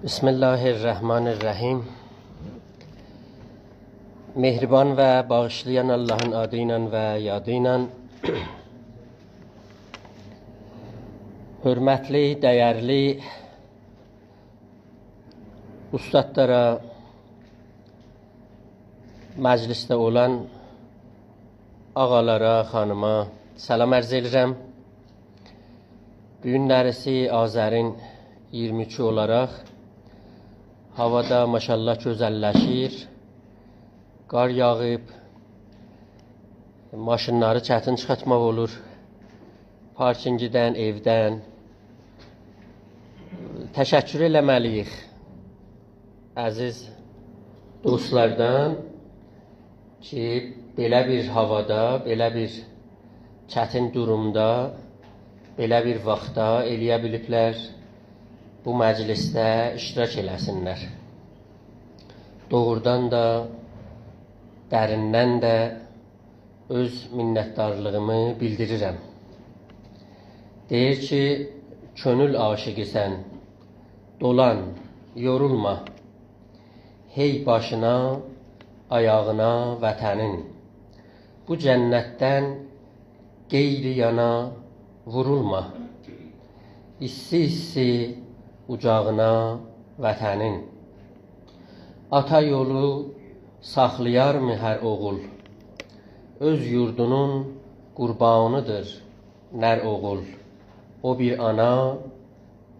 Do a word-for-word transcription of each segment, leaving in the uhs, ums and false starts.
بسم الله الرحمن الرحیم. مهربان و باغیشلایان آللاهین آدی ایله و یادی ایله. حؤرمتلی، دَیرلی اوستادلارا، مجلسده اولان آقالارا، خانیما سلام عرض ائدیرم. بو گون نره‌سی آذرین اییرمی ایکی اولاراق هاوا دا ماشاءالله گؤزللشیر. قار یاغیب، ماشینلاری چتین چیخارتماق اولور. پارکینگدن، ائودن. تشکر ائله‌مه‌لی‌ییک عزیز دوستلاردان کی، بئله بیر هاوادا، بئله بیر چتین دورومدا، بئله بیر واختدا ائلیه بیلیبلر بو مجلسده اشتراک ائله‌سینلر. دوغرودان دا، دریندن ده اؤز منتدارلیغیمی بیلدیریرم. دئییر کی، کؤنول عاشیقی‌سن، دولان، یورولما. هئی باشینا، آیاغینا وطنین. بو جنتدن غیری یانا وورولما. ایستی-ایستی اوجاغینا وطنین. آتا یولو ساخلایارمی هر اوغول؟ اؤز یوردونون قوربانی‌دیر نر اوغول. او بیر آنا،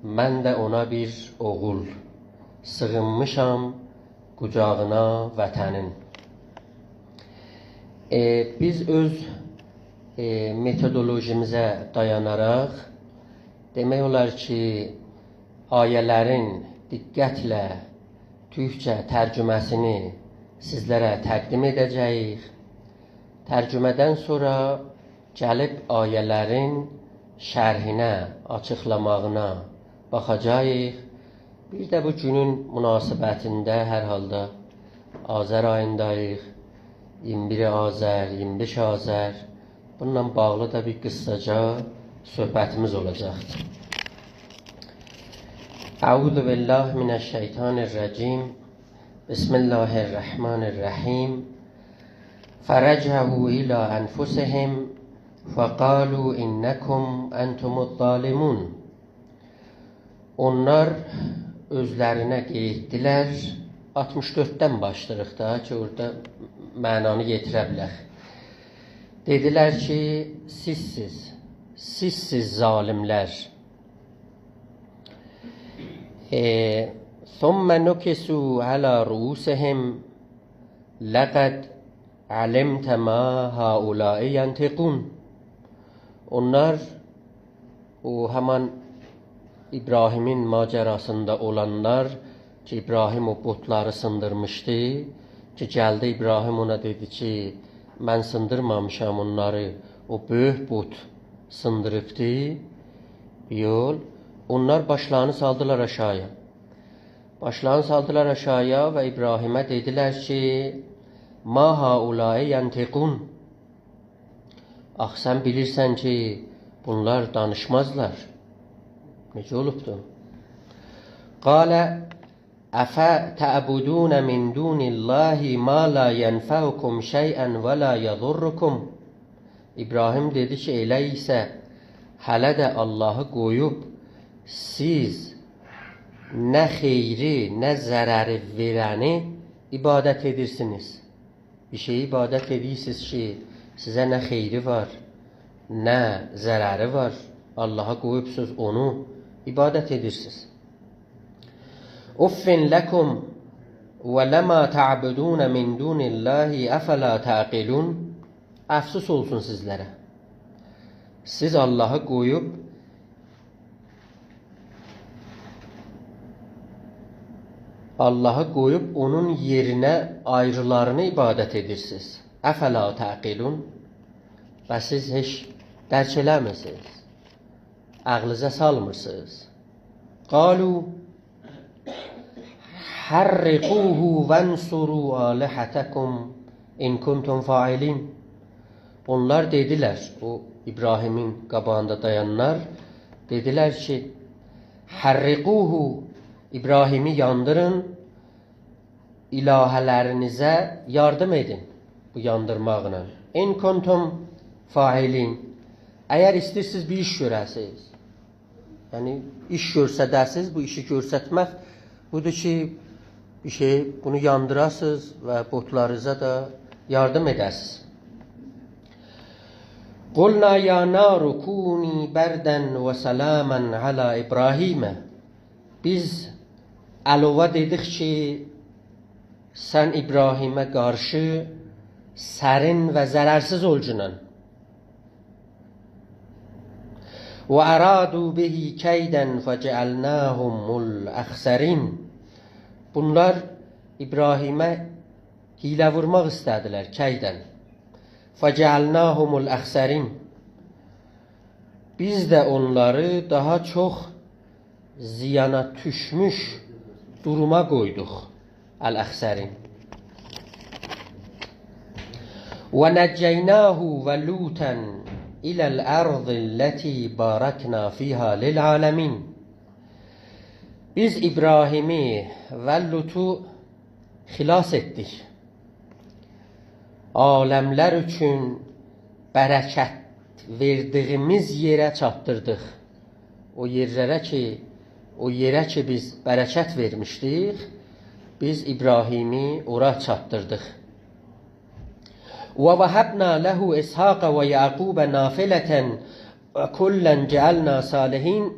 من ده اونا بیر اوغول. سیغینمیشام قوجاغینا وطنین. ائ، بیز اؤز، ائ، متودولوژیمیزه دایاناراق دئمک اولار کی، آیه‌لرین دقتله تورکجه ترجمه‌سینی سیزلره تقدیم ائده‌جه‌ییک. ترجمه‌دن سونرا گلیب آیه‌لرین شرحینه، آچیقلاماغینا باخاجاغیق. بیر ده بو گونون مناسبتینده، هر حالدا آذر آیینداییق، اییرمی بیر آذر، اییرمی بئش آذر، بونونلا باغلی دا بیر قیسساجا صحبتیمیز اولاجاقدیر. أعوذ بالله من الشیطان الرجیم. بسم الله الرحمن الرحیم. فرجعوا إلى أنفسهم فقالوا إنكم أنتم الظالمون. اونلار اؤزلرینه قاییتدیلار. آلتمیش دؤرددن باشلاییریق دا کی، اورادا معنانی یئتیره بیلک. دئدیلر کی، سیزسیز، سیزسیز ظالملر. ائ، ثم نكسوا على رؤوسهم لقد علمت ما هؤلاء ينطقون. اونلار، او همان ابراهیمین ماجراسیندا اولانلار کی، ابراهیم او بتلاری سیندیرمیشدی، کی، گلدی ابراهیم اونا دئدی کی، من سیندیرمامیشام اونلاری، او بؤیوک بت سیندیریبدی. یول، اونلار باشلارینی سالدیلار آشاغییا. باشلارینی سالدیلار آشاغییا و ابراهیمه دئدیلر کی، ما هؤلاء ینطقون. آخی سن بیلیرسن کی، بونلار دانیشمازلار. نئجه اولوبدو؟ قال أفتعبدون من دون الله ما لا ينفعكم شيئا ولا يضركم. ابراهیم دئدی کی، ائله ایسه هله ده آللاهی قویوب سیز نه خیری، نه ضرری وئرنی عبادت ائدیرسینیز. بیر شئیه عبادت ائدیرسینیز کی، سیزه نه خیری وار، نه ضرری وار. آللاها قویوبسوز اونو، عبادت ائدیرسینیز. أف لكم ولما تعبدون من دون الله، أفلا تعقلون. افسوس اولسون سیزلره. سیز آللاهی قویوب، آللاهی قویوب اونون یئرینه آیریلارینی عبادت ائدیرسینیز. أفلا تعقلون. و سیز هئچ درک ائله‌میرسینیز. عقلینیزه سالمیرسینیز. قالوا حرقوه وانصروا آلهتکم إن کنتم فاعلین. اونلار دئدیلر، او ابراهیمین قاباغیندا دایانانلار دئدیلر کی، حرقوه، ابراهیمی یاندیرین، الهه‌لرینیزه یاردیم ائدین بو یاندیرماقلا. إن کنتم فاعلین. اگر ایسته‌ییرسینیز بیر ایش گؤره‌سینیز، یعنی ایش گؤرسده‌سینیز، بو ایشی گؤرستمک بودور کی، بیر شئی، بونو یاندیراسینیز و بتلارینیزا دا یاردیم ائده‌سینیز. قلنا یا نار کونی بردا و سلاما علی ابراهیم. بیز آلووا دئدیک کی، سن ابراهیمه قارشی سرین و ضررسیز اولگینان. و ارادوا به کیدا فجعلناهم الاخسرین. بونلار ابراهیمه حیله وورماق ایسته‌دیلر، کیدا. فجعلناهم الاخسرین. بیز ده اونلاری داها چوخ زیانا دوشموش دوروما قویدوق. الاخسرین. و نجیناه و لوطا الی الارض التی بارکنا فیها للعالمین. بیز ابراهیمی و لوطو خلاص ائتدیک. عالملر اوچون برکت وئردیگیمیز یئره چاتدیردیق. او یئرلره کی، او یئره کی بیز برکت وئرمیشدیک، بیز ابراهیمی اورا چاتدیردیق. و وهبنا له اسحاق و یعقوب نافلة و کلا جعلنا صالحین.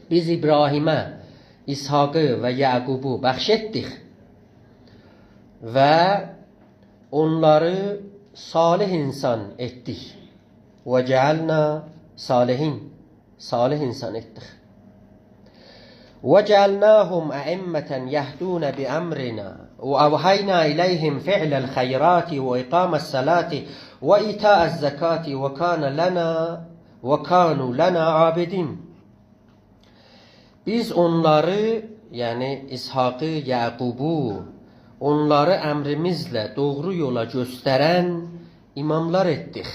بیز ابراهیمه اسحاقی و یعقوبو بخش ائتدیک و اونلاری صالح انسان ائتدیک. و جعلنا صالحین، صالح انسان ائتدیک. و جعلناهم ائمة یهدون بامرنا و اوحینا الیهم فعل الخیرات و اقام الصلاة و ایتاء الزکاة و کان لنا، و کانوا لنا عابدین. بیز اونلاری، یعنی اسحاقی، یعقوبو، اونلاری امریمیزله دوغرو یولا گؤسترن اماملار ائتدیک.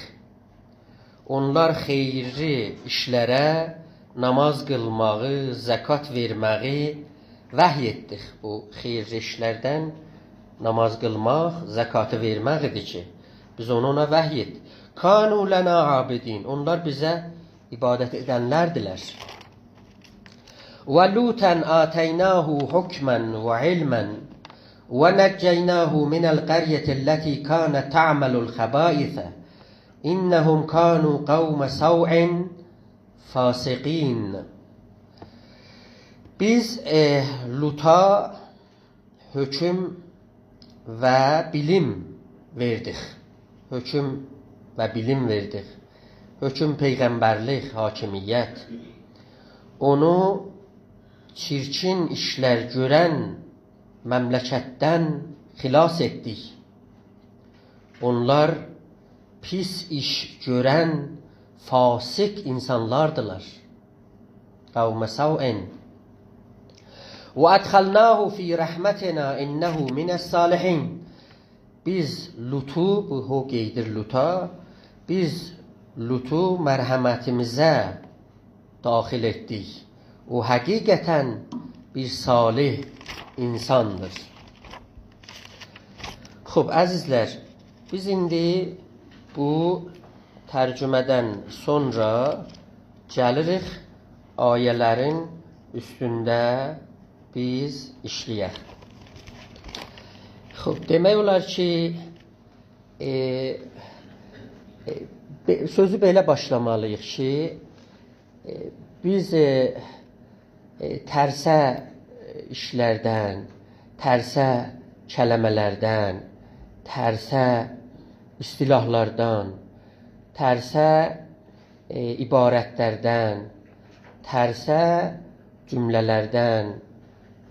اونلار خیرلی ایشلره، نماز قیلماغی، زکات وئرمه‌یی وحی ائتدیک. بو خیرلی ایشلردن نماز قیلماق، زکاتی وئرمک ایدی کی، بیز اونو اونا وحی ائتدیک. کانوا لنا عابدین. اونلار بیزه عبادت ائدنلردیلر. و لوطا آتیناه حکما و علما و نجیناه من القریة التی کانت تعمل الخبائث انهم کانوا قوم سوء فاسقین. بیز، ائ، لوطا حکم و بیلیم وئردیک. حکم و بیلیم وئردیک. حکم، پیغمبرلیک، حاکمیت. اونو چیرکین ایشلر گؤرن مملکتدن خلاص ائتدیک. اونلار پیس ایش گؤرن فاسق انسانلاردیلار. قوم سوء. و ادخلناه فی رحمتنا انه من الصالحین. بیز لوطو، بو هو قئییدیر لوطا، بیز لوطو مرحمتیمیزه داخل ائتدیک. او حقیقتا بیر صالح انساندیر. خوب، عزیزلر، بیز ایندی بو ترجمه‌دن سونرا گلیریک آیه‌لرین اوستونده بیز ایشله‌یک. خوب، دئمک اولار کی، ائ، ائ، بئ-، سؤزو بئله باشلامالی‌ییق کی، ائ، بیز، ائ، ائ، ترسه ایشلردن، ترسه کلمه‌لردن، ترسه اصطلاحلاردان، ترسه، ائ، عبارتلردن، ترسه جمله‌لردن،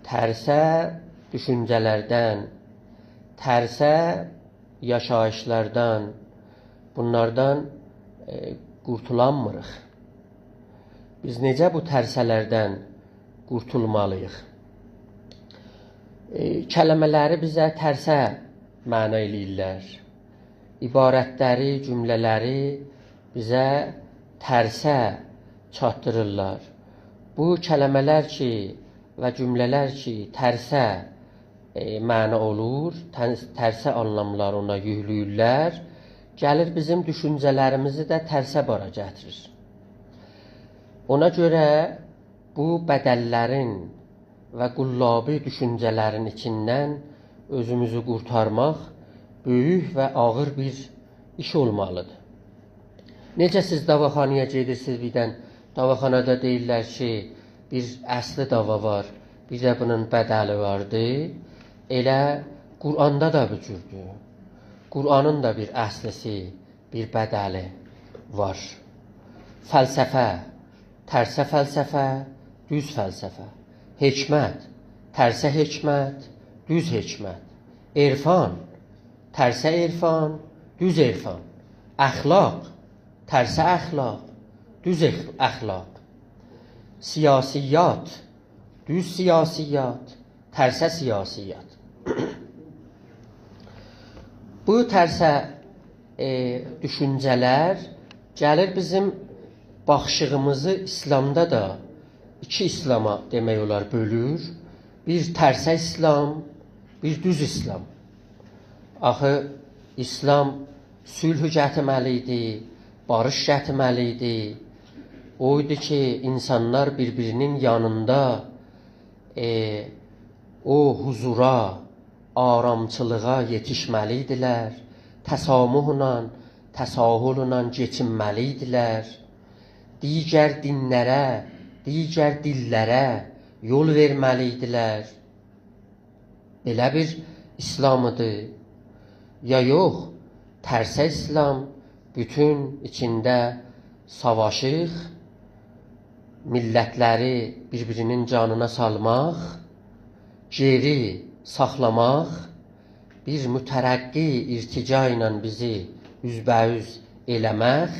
ترسه دوشونجه‌لردن، ترسه یاشاییشلاردان، بونلاردان، ائ، قورتولانمیریق. بیز نئجه بو ترسه‌لردن قورتولمالی‌ییق؟ ائ، کلمه‌لری بیزه ترسه معنا ائله‌ییرلر. عبارتلری، جمله‌لری بیزه ترسه چاتدیریرلار. بو کلمه‌لر کی، و جمله‌لر کی، ترسه، ائ، معنا اولور، تن-، ترسه آنلاملار اونا یوکله‌ییرلر، گلیر بیزیم دوشونجه‌لریمیزی ده ترسه بارا گتیریر. اونا گؤره بو بدل‌لرین و قلابی دوشونجه‌لرین ایچیندن اؤزوموزو قورتارماق بؤیوک و آغیر بیر ایش اولمالیدیر. نئجه سیز داواخانایا گئدیرسینیز، بیردن داواخانادا دئییرلر کی، بیر اصلی داوا وار، بیر ده بونون بدلی واردی. ائله قرآندا دا بو جوردور. قرآنین دا بیر اصلی‌سی، بیر بدلی وار. فلسفه، ترسه فلسفه، دوز فلسفه. حکمت، ترسه حکمت، دوز حکمت. عرفان، ترسه عرفان، دوز عرفان. اخلاق، ترسه اخلاق، دوز اخ-، اخلاق. سیاسیات، دوز سیاسیات، ترسه سیاسیات. بو ترسه، ائ، دوشونجه‌لر گلیر بیزیم باخیشیغیمیزی ایسلامدا دا ایکی ایسلاما دئمک اولار بؤلور. بیر ترسه ایسلام، بیر دوز ایسلام. آخی ایسلام صلحو گتیرمه‌لی ایدی، باریش گتیرمه‌لی ایدی. او ایدی کی، اینسانلار بیر-بیرینین یانیندا، ائ، او حضورا، آرامچیلیغا یئتیشمه‌لی ایدیلر. تسامحلا، تساهللا کئچینمه‌لی ایدیلر. دیگر دینلره، دیگر دیللره یول وئرمه‌لی ایدیلر. بئله بیر ایسلام ایدی. یا یوخ، ترسه ایسلام، بوتون ایچینده ساواشیق، میللتلری بیر-بیرینین جانینا سالماق، گئری ساخلاماق، بیر مترقی ارتجاع ایله بیزی اوزبه‌اوز ائله‌مک،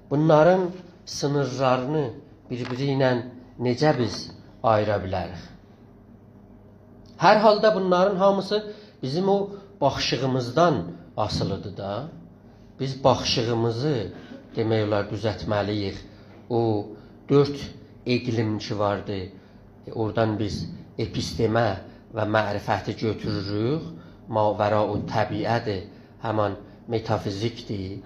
بونلارین سینیرلارینی بیر-بیری ایله نئجه بیز آییرا بیلریک؟ هر حالدا بونلارین هامیسی بیزیم او باخیشیغیمیزدان آسیلیدیر دا. بیز باخیشیغیمیزی، دئمک اولار، دوزلتمه‌لی‌ییک. او دؤرد اقلیم کی واردی، اورادان بیز اپیستمه و معرفتی گؤتوروروک. ماوراءالطبیعه‌دیر، همان متافیزیکدیر،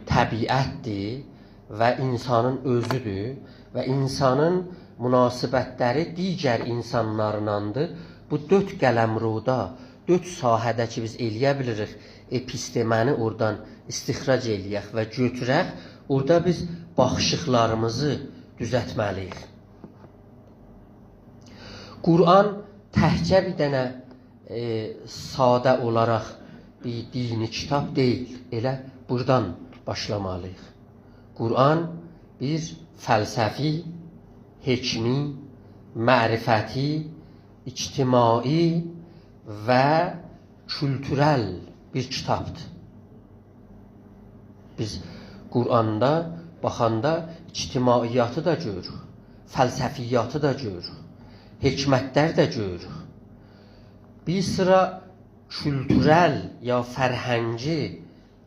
طبیعتدیر و اینسانین اؤزودور و اینسانین مناسبتلری دیگر اینسانلارلادیر. بو دؤرد قلمرودا، دؤرد ساحه‌ده کی، بیز ائلیه بیلیریک اپیستمه‌نی اورادان استخراج ائلیه‌ک و گؤتورک، اورادا بیز باخیشیقلاریمیزی دوزلتمه‌لی‌ییک. قرآن تکجه بیر دنه، ائ، ساده اولاراق بیر دینی کیتاب دئییل. ائله بورادان باشلامالی‌ییق. قرآن بیر فلسفی، حکمی، معرفتی، اجتماعی و کولتورل بیر کیتابدیر. بیز قرآندا باخاندا اجتماعیاتی دا گؤروروک، فلسفیاتی دا گؤروروک، حکمتلر ده گؤروروک. بیر سیرا کولتورل یا فرهنگی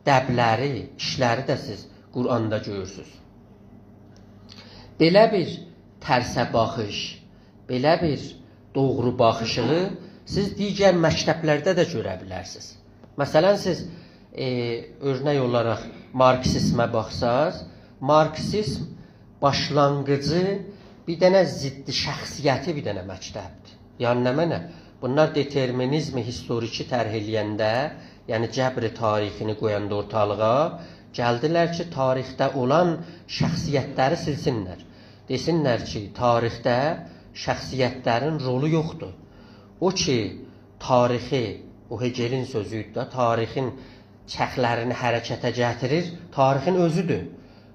دبلری، ایشلری ده سیز قرآندا گؤرورسونوز. بئله بیر ترسه باخیش، بئله بیر دوغرو باخیشیغی سیز دیگر مکتبلرده ده گؤره بیلرسینیز. مثلا، سیز، ائ، اؤرنک اولاراق مارکسیزمه باخساز، مارکسیزم باشلانغیجی بیر دنه ضد شخصیتی بیر دنه مکتبدیر. یعنی نمنه؟ بونلار دترمینیزم هیستوریکی طرح ائله‌ینده، یعنی جبر تاریخینی قویاندا اورتالیغا، گلدیلر کی، تاریخده اولان شخصیتلری سیلسینلر. دئسینلر کی، تاریخده شخصیتلرین رولو یوخدور. او کی، تاریخی، او هگلین سؤزو ایدی دا، تاریخین چرخلرینی حرکته گتیریر، تاریخین اؤزودور.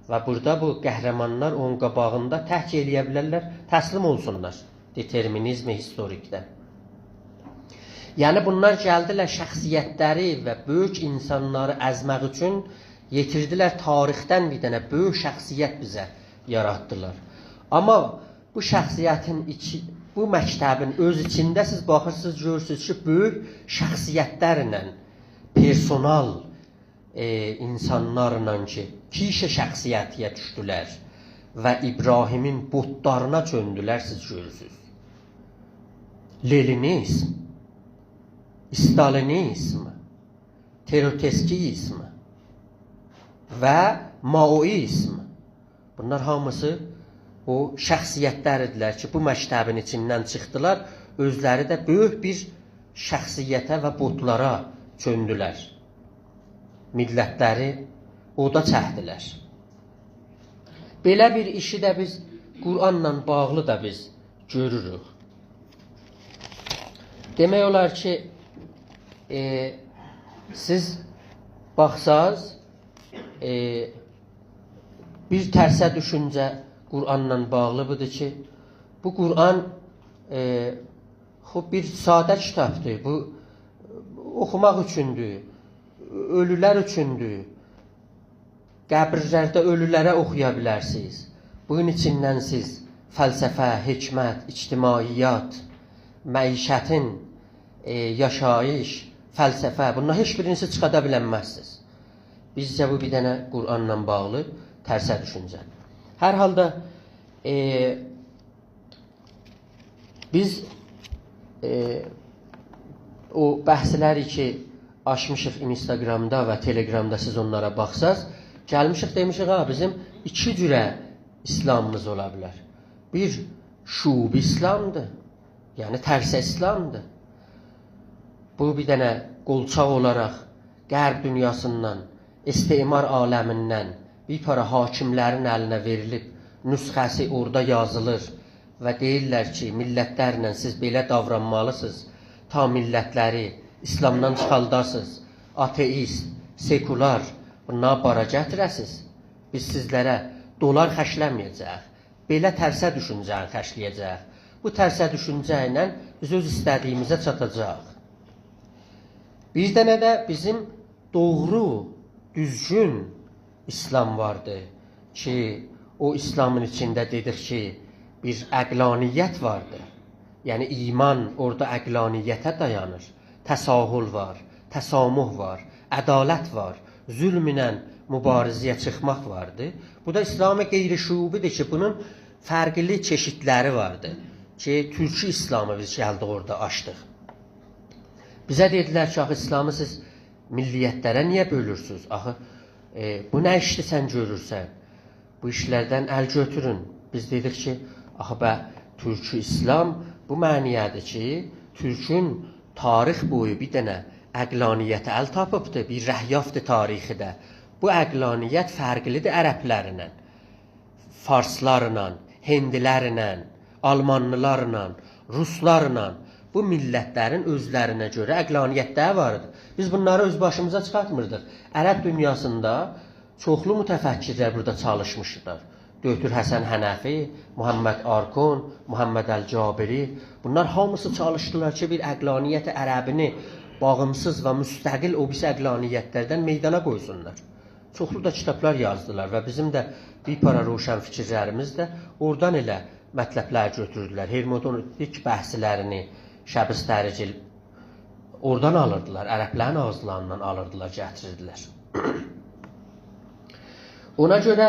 و بورادا بو قهرمانلار اونون قاباغیندا تک ائلیه بیلرلر، تسلیم اولسونلار دترمینیزم هیستوریکدن. یعنی بونلار گلدیلر شخصیتلری و بؤیوک اینسانلاری ازمک اوچون، یئتیردیلر تاریخدن بیر دنه بؤیوک شخصیت بیزه یاراتدیلار. آمما بو شخصیتین ایچی، بو مکتبین اؤز ایچینده سیز باخیرسینیز، گؤرورسونوز کی، بؤیوک شخصیتلرله، پرسونال، ائ، اینسانلارلا کی، کیش شخصیتیه دوشدولر و ابراهیمین بوتلارینا چؤندولر، سیز گؤرورسونوز. لنینیزم، استالینیزم، تروتسکیزم و مائوئیزم. بونلار هامیسی او شخصیت‌لر ایدیلر کی، بو مکتبین ایچیندن چیخدیلار، اؤزلری ده بؤیوک بیر شخصیته و بتلارا چؤندولر. میللت‌لری اودا چکدیلر. بئله بیر ایشی ده بیز قرآنلا باغلی دا بیز گؤروروک. دئمک اولار کی، ائ، سیز باخساز، ائ، بیر ترسه دوشونجه قرآنلا باغلی بودور کی، بو قرآن، ائ، خوب، بیر ساده کیتابدیر. بو اوخوماق اوچوندور، اؤلولر اوچوندور. قبیرلرده اؤلولره اوخویا بیلرسینیز. بونون ایچیندن سیز فلسفه، حکمت، اجتماعیات، معیشتین، ائ، یاشاییش، فلسفه، بونلار هئچ بیرینی سیز چیخادا بیلنمزسینیز. بیزجه بو بیر دنه قرآنلا باغلی ترسه دوشونجه. هر حالدا، ائ، بیز، ائ، او بحث‌لری کی آچمیشیق اینستاگرامدا و تلگرامدا، سیز اونلارا باخساز، گلمیشیک دئمیشیک، ها، بیزیم ایکی جوره اسلامیمیز اولا بیلر. بیر شعوبی اسلامدیر، یعنی ترسه اسلامدیر. بو بیر دنه قولچاق اولاراق غرب دونیاسیندان، استعمار عالمیندن بیر پارا حاکم‌لرین الینه وئریلیب، نسخه‌سی اورادا یازیلیر و دئییرلر کی، میللت‌لرله سیز بئله داورانمالیسینیز، تا میللت‌لری اسلامدان چیخالداسینیز، آتئیست، سکولار، بونلاری بارا گتیره‌سینیز. بیز سیزلره دلار خرجله‌مه‌یه‌جه‌ییک. بئله ترسه دوشونجه‌نی خرجله‌یه‌جه‌ییک. بو ترسه دوشونجه ایله بیز اؤز ایسته‌دیییمیزه چاتاجاغیق. بیر دنه ده بیزیم دوغرو، دوزگون اسلام واردی کی، او اسلامین ایچینده دئدیک کی، بیر عقلانیت واردی. یعنی ایمان اورادا عقلانیته دایانیر. تساهل وار، تسامح وار، عدالت وار، ظلم ایله مبارزه‌یه چیخماق واردی. بو دا اسلام غیر شعوبی‌دیر کی، بونون فرقلی چئشیدلری واردی کی، تورکی اسلامی بیز گلدیک اورادا آچدیق. بیزه دئدیلر کی، آخی اسلامی سیز میللیت‌لره نییه بؤلورسونوز؟ آخی، ائ، بو نه ایشدیر سن گؤرورسن؟ بو ایشلردن ال گؤتورون. بیز دئدیک کی، آخی به، تورکی اسلام بو معنی‌یه‌دیر کی، تورکون تاریخ بویو بیر دنه عقلانیته ال تاپیبدیر، بیر رهیافتیر تاریخی‌ده. بو عقلانیت فرقلی‌دیر عرب‌لرله، فارسلارلا، هندی‌لرله، آلمانلی‌لارلا، روسلارلا. بو میللت‌لرین اؤزلرینه گؤره عقلانیت‌لری وار ایدی. بیز بونلاری اؤز باشیمیزا چیخارتمیردیق. عرب دونیاسیندا چوخلو متفکرلر بورادا چالیشمیشلار. دکتر حسن حنفی، محمد آرکون، محمد الجابری، بونلار هامیسی چالیشدیلار کی، بیر عقلانیت عربی‌نی باغیمسیز و مستقل او بیریسی عقلانیت‌لردن میدانا قویسونلار. چوخلو دا کیتابلار یازدیلار و بیزیم ده بیر پارا روشنفکرلریمیز ده اورادان ائله مطلب‌لر گؤتوردولر. هرمنوتیک بحث‌لرینی، شبستری‌گیل اورادان آلیردیلار، عرب‌لرین آغیزلاریندان آلیردیلار، گتیریردیلر. اونا گؤره،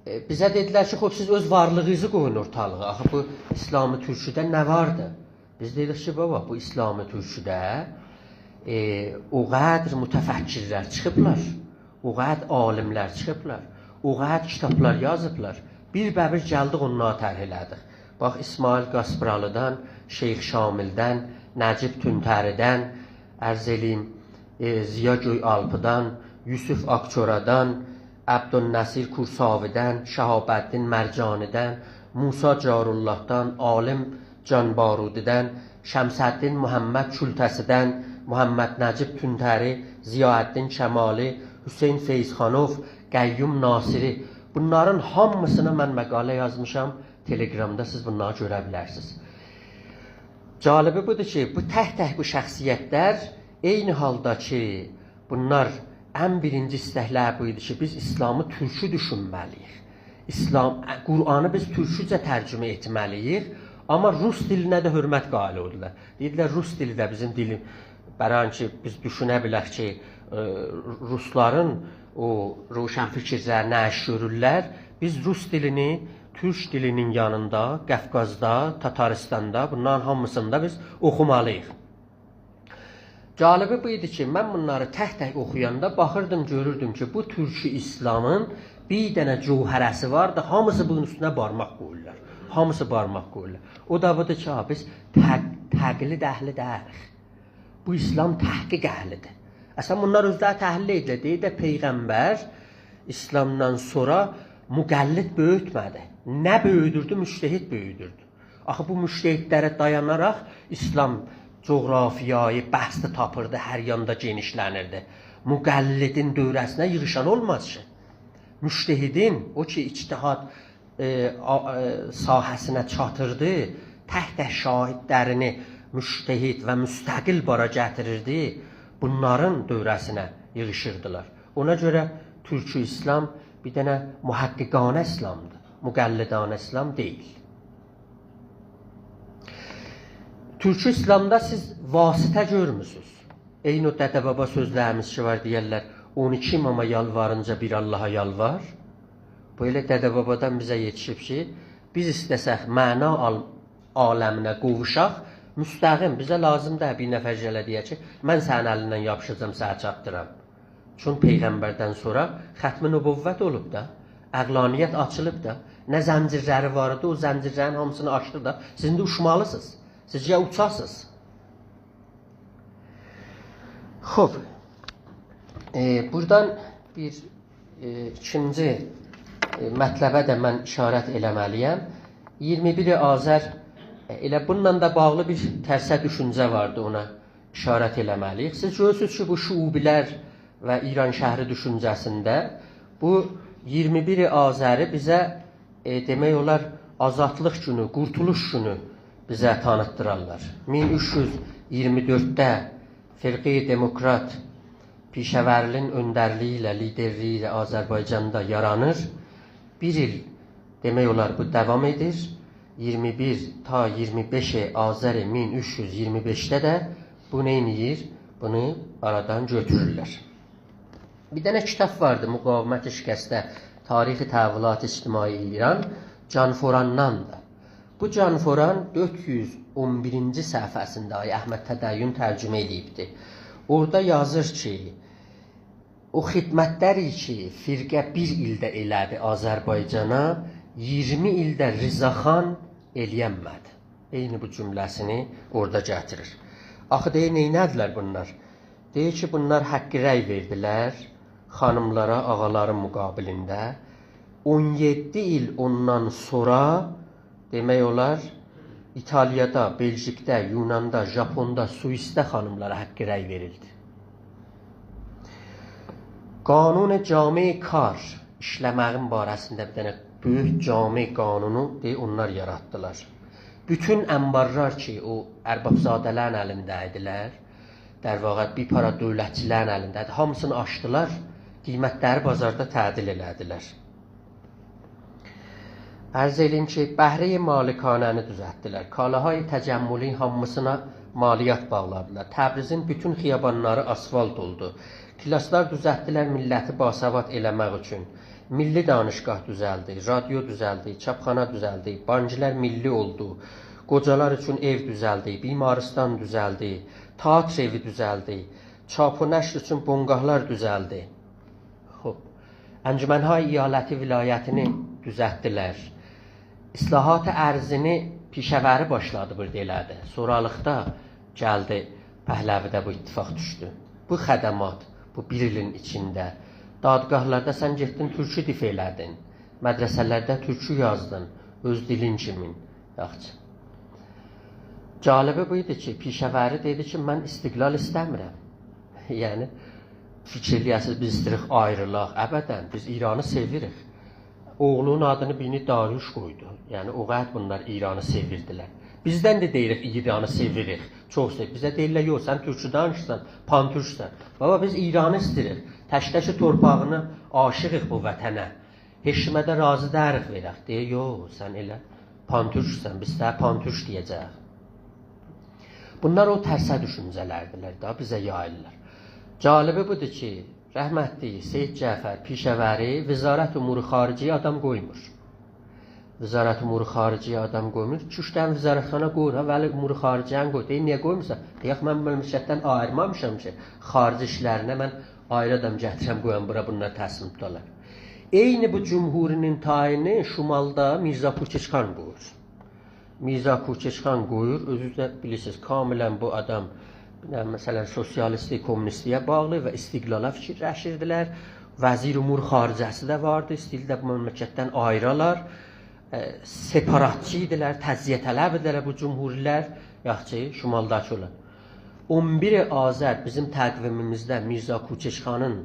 ائ، بیزه دئدیلر کی، خوب، سیز اؤز وارلیغینیزی قویون اورتالیغا. آخی بو اسلام تورکی‌ده نه واردی؟ بیز دئدیک کی، بابا، بو اسلام تورکی‌ده، ائ، او قدر متفکرلر چیخیبلار، او قدر عالیم‌لر چیخیبلار، او قدر کیتابلار یازیبلار. بیربه‌بیر گلدیک، اونلاری طرح ائله‌دیک. باخ، اسماعیل قاسپیرالی‌دان، شیخ شامل‌دن، نجیب تونتری‌دن، عرض ائله‌ییم، ائ، ضیا گؤی‌آلپی‌دان، یوسف آقچورادان، عبدالنصیر کورساوی‌دن، شهاب‌الدین مرجانی‌دن، موسی جارالله‌دان، عالم جان‌بارودی‌دن، شمس‌الدین محمد کولتسی‌دن، محمد نجیب تونتری، ضیاءالدین کمالی، حسین فیض‌خانوف، قیوم ناصری. بونلارین هامیسینا من مقاله یازمیشام. تلگرامدا سیز بونلاری گؤره بیلرسینیز. جالبی بودور کی، بو تک-تک بو شخصیت‌لر عینی حالدا کی، بونلار ان بیرینجی ایستک‌لری بو ایدی کی، بیز اسلامی تورکی دوشونمه‌لی‌ییک. اسلام، قرآنی بیز تورکوجه ترجمه ائتمه‌لی‌ییک، آمما روس دیلینه ده حؤرمت قائل اولدولار. دئییرلر، روس دیلی ده بیزیم دیلیم، برای اینکه بیز دوشونه بیلک کی، ائ، روسلارین او روشنفکرلری نه ایش گؤرورلر، بیز روس دیلینی تورک دیلینین یانیندا، قافقازدا، تاتاریستاندا، بونلارین هامیسیندا بیز اوخومالی‌ییق. جالبی بو ایدی کی، من بونلاری تک-تک اوخویاندا باخیردیم، گؤروردوم کی، بو تورکی ایسلامین بیر دنه جوهره‌سی واردی، هامیسی بونون اوستونه بارماق قویورلار. هامیسی بارماق قویورلار. او دا بودور کی، ها، بیز تق-، تقلید اهلی دئییلیک. بو ایسلام تحقیق اهلی‌دیر. اصلاً بونلار اؤزلری تحلیل ائدیرلر. دئییر ده پیغمبر ایسلامدان سونرا مقلد بؤیوتمه‌دی. نه بؤیودوردو؟ مجتهد بؤیودوردو. آخی بو مجتهدلره دایاناراق ایسلام جغرافیایی بسط تاپیردی، هر یاندا گئنیشلنیردی. مقلدین دؤوره‌سینه ییغیشان اولماز کی. مجتهدین، او کی اجتهاد، ائ، آ-، ائ، ساحه‌سینه چاتیردی، تک-تک شاگیردلرینی مجتهد و مستقل بارا گتیریردی، بونلارین دؤوره‌سینه ییغیشیردیلار. اونا گؤره تورکی ایسلام بیر دنه محققانه ایسلامدیر، مقلدانه ایسلام دئییل. تورکی ایسلامدا سیز واسطه گؤرمورسونوز. عینی او دده-بابا سؤزلریمیز کی وار، دئیرلر: «اون ایکی اماما یالوارینجا بیر آللاها یالوار.» بو ائله دده-بابادان بیزه یئتیشیب کی، بیز ایسته‌سک معنا عال-، عالمینه قوووشاق، مستقیم، بیزه لازیم دئییل بیر نفر گله دئیه کی، «من سنین الیندن یاپیشاجاغام، سنه چاتدیرام.» چون پیغمبردن سونرا ختم نبوت اولوب دا، عقلانیت آچیلیب دا، نه زنجیرلری وار ایدی، او زنجیرلرین هامیسینی آچدی دا، سیز ایندی اوچمالیسینیز. سیز یا اوچاسینیز. خوب، ائ، بورادان بیر، ائ، ایکینجی، ائ، مطلبه ده من اشارت ائله‌مه‌لی‌یم. اییرمی بیر آذر، ائ، ائله بونونلا دا باغلی بیر ترسه دوشونجه واردی، اونا اشارت ائله‌مه‌لی‌ییک. سیز گؤرورسونوز کی، بو شعوبی‌لر و ایرانشهری دوشونجه‌سینده بو اییرمی بیر آذری بیزه، ائ، دئمک اولار، آزادلیق گونو، قورتولوش گونو بیزه تانیتدیرارلار. مین اوچ یوز اییرمی دؤردده فرقه‌ی دموکرات پیشه‌وری‌نین اؤندرلیگی ایله، لیدرلیگی ایله آذربایجاندا یارانیر. بیر ایل، دئمک اولار، بو داوام ائدیر. اییرمی بیر تا اییرمی بئش آذر مین اوچ یوز اییرمی بئشده ده بو نئینیییر؟ بونو آرادان گؤتورورلر. بیر دنه کیتاب واردی، مقاومت شکسته، تاریخ تحولات اجتماعی ایران، جان فوراندان دا. بو جان فوران دؤرد یوز اون بیرینجی صفحه‌سینده آقای احمد تدین ترجمه ائدیبدی. اورادا یازیر کی، او خدمتلری کی، فرقه بیر ایلده ائله‌دی آذربایجانا، اییرمی ایلده رضا خان ائلیه‌نمه‌دی. عینی بو جمله‌سینی اورادا گتیریر. آخی دئییر، نئینه‌دیلر بونلار؟ دئییر کی، بونلار حق رأی وئردیلر خانیملارا، آقالارین مقابلینده. اون یئددی ایل اوندان سونرا، دئمک اولار، ایتالیادا، بلژیکده، یوناندا، ژاپوندا، سوئیسده خانیملارا حق رأی وئریلدی. قانون جامع کار، ایشله‌مه‌یین باره‌سینده بیر دنه بؤیوک جامع قانونو، دئییر، اونلار یاراتدیلار. بوتون انبارلار کی، او اربابزاده‌لرین الینده ایدیلر، در واقع بیر پارا دؤولتچی‌لرین الینده ایدی، هامیسینی آچدیلار، قیمتلری بازاردا تعدیل ائله‌دیلر. عرض ائله‌ییم کی، بهره‌ی مالکانه‌نی دوزلتدیلر. کالاهای تجملی هامیسینا مالیات باغلادیلار. تبریزین بوتون خیابانلاری آسفالت اولدو. کلاسلار دوزلتدیلر میللتی باسواد ائله‌مک اوچون. میللی دانشگاه دوزلدی، رادیو دوزلدی، چاپخانا دوزلدی، بانکلار میللی اولدو. قوجالار اوچون ائو دوزلدی، بیمارستان دوزلدی، تئاتر ائوی دوزلدی، چاپ و نشر اوچون بنگاهلار دوزلدی. خوب. انجمن‌های ایالتی ولایتینی دوزلتدیلر. اصلاحات ارضی‌نی پیشه‌وری باشلادی، بورادا ائله‌دی. سونرالیقدا گلدی، پهلوی‌ده بو اتفاق دوشدو. بو خدمات، بو بیر ایلین ایچینده دادگاهلاردا سن گئتدین تورکو دفاع ائله‌دین، مدرسه‌لرده تورکو یازدین، اؤز دیلین کیمین. یاخشی. جالبی بو ایدی کی، پیشه‌وری دئدی کی، «من استقلال ایسته‌میرم.» یعنی، فیکیر ائله‌یه‌سینیز، بیز ایسته‌ییریک آیریلاق. ابداً، بیز ایرانی سئویریک. اوغلونون آدینی بیرینی داریوش قویدو. یعنی، او قدر بونلار ایرانی سئویردیلر. بیزدن ده دئییریک، ایرانی سئویریک. چوخ سئو-، بیزه دئییرلر، «یوخ، سن تورکودانیشسان، پان‌تورکسن.» بابا، بیز ایرانی ایسته‌ییریک. تک‌تک تورپاغینا عاشیقیق، بو وطنه. هئچ کیمه ده راضی دئییریک وئرک. دئییر، «یوخ، سن ائله پان‌تورکسن، بیز سنه پان‌تورک دئیه‌جه‌ییک.» بونلار او ترسه دوشونجه‌لردیلر دا، بیزه یاییرلار. جالبی بودور کی، رحمتلی سید جعفر پیشه‌وری وزارت امور خارجه‌یه آدام قویمور. وزارت امور خارجه‌یه آدام قویمور. ایکی-اوچ دنه وزارتخانا قویور ها، ولی امور خارجه‌نی قویور. دئییر: «نییه قویمورسان؟» دئییر: «من مملکتدن آییرمامیشام کی، خارجه ایشلرینه من آیری آدام گتیرم، قویام بورا، بونلار تصمیم توتالار.» عینی بو جمهوری‌نین تعیینی شمالدا میرزا کوچک‌خان قویور. میرزا کوچک‌خان قویور، اؤزو ده بیلیرسینیز، کاملاً بو آدام، یعنی، مثلاً، سوسیالیستی، کمونیستلییه باغلی و استقلالا فیکیرلشیردیلر. وزیر امور خارجه‌سی ده واردی، ایسته‌ییردی بو مملکتدن آییرالار. ائ، سپاراتچی ایدیلر، تجزیه‌طلب ایدیلر بو جمهوری‌لر، یاخشی، شمالداکی اولان. اون بیر آذر بیزیم تقویمیمیزده میرزا کوچک‌خانین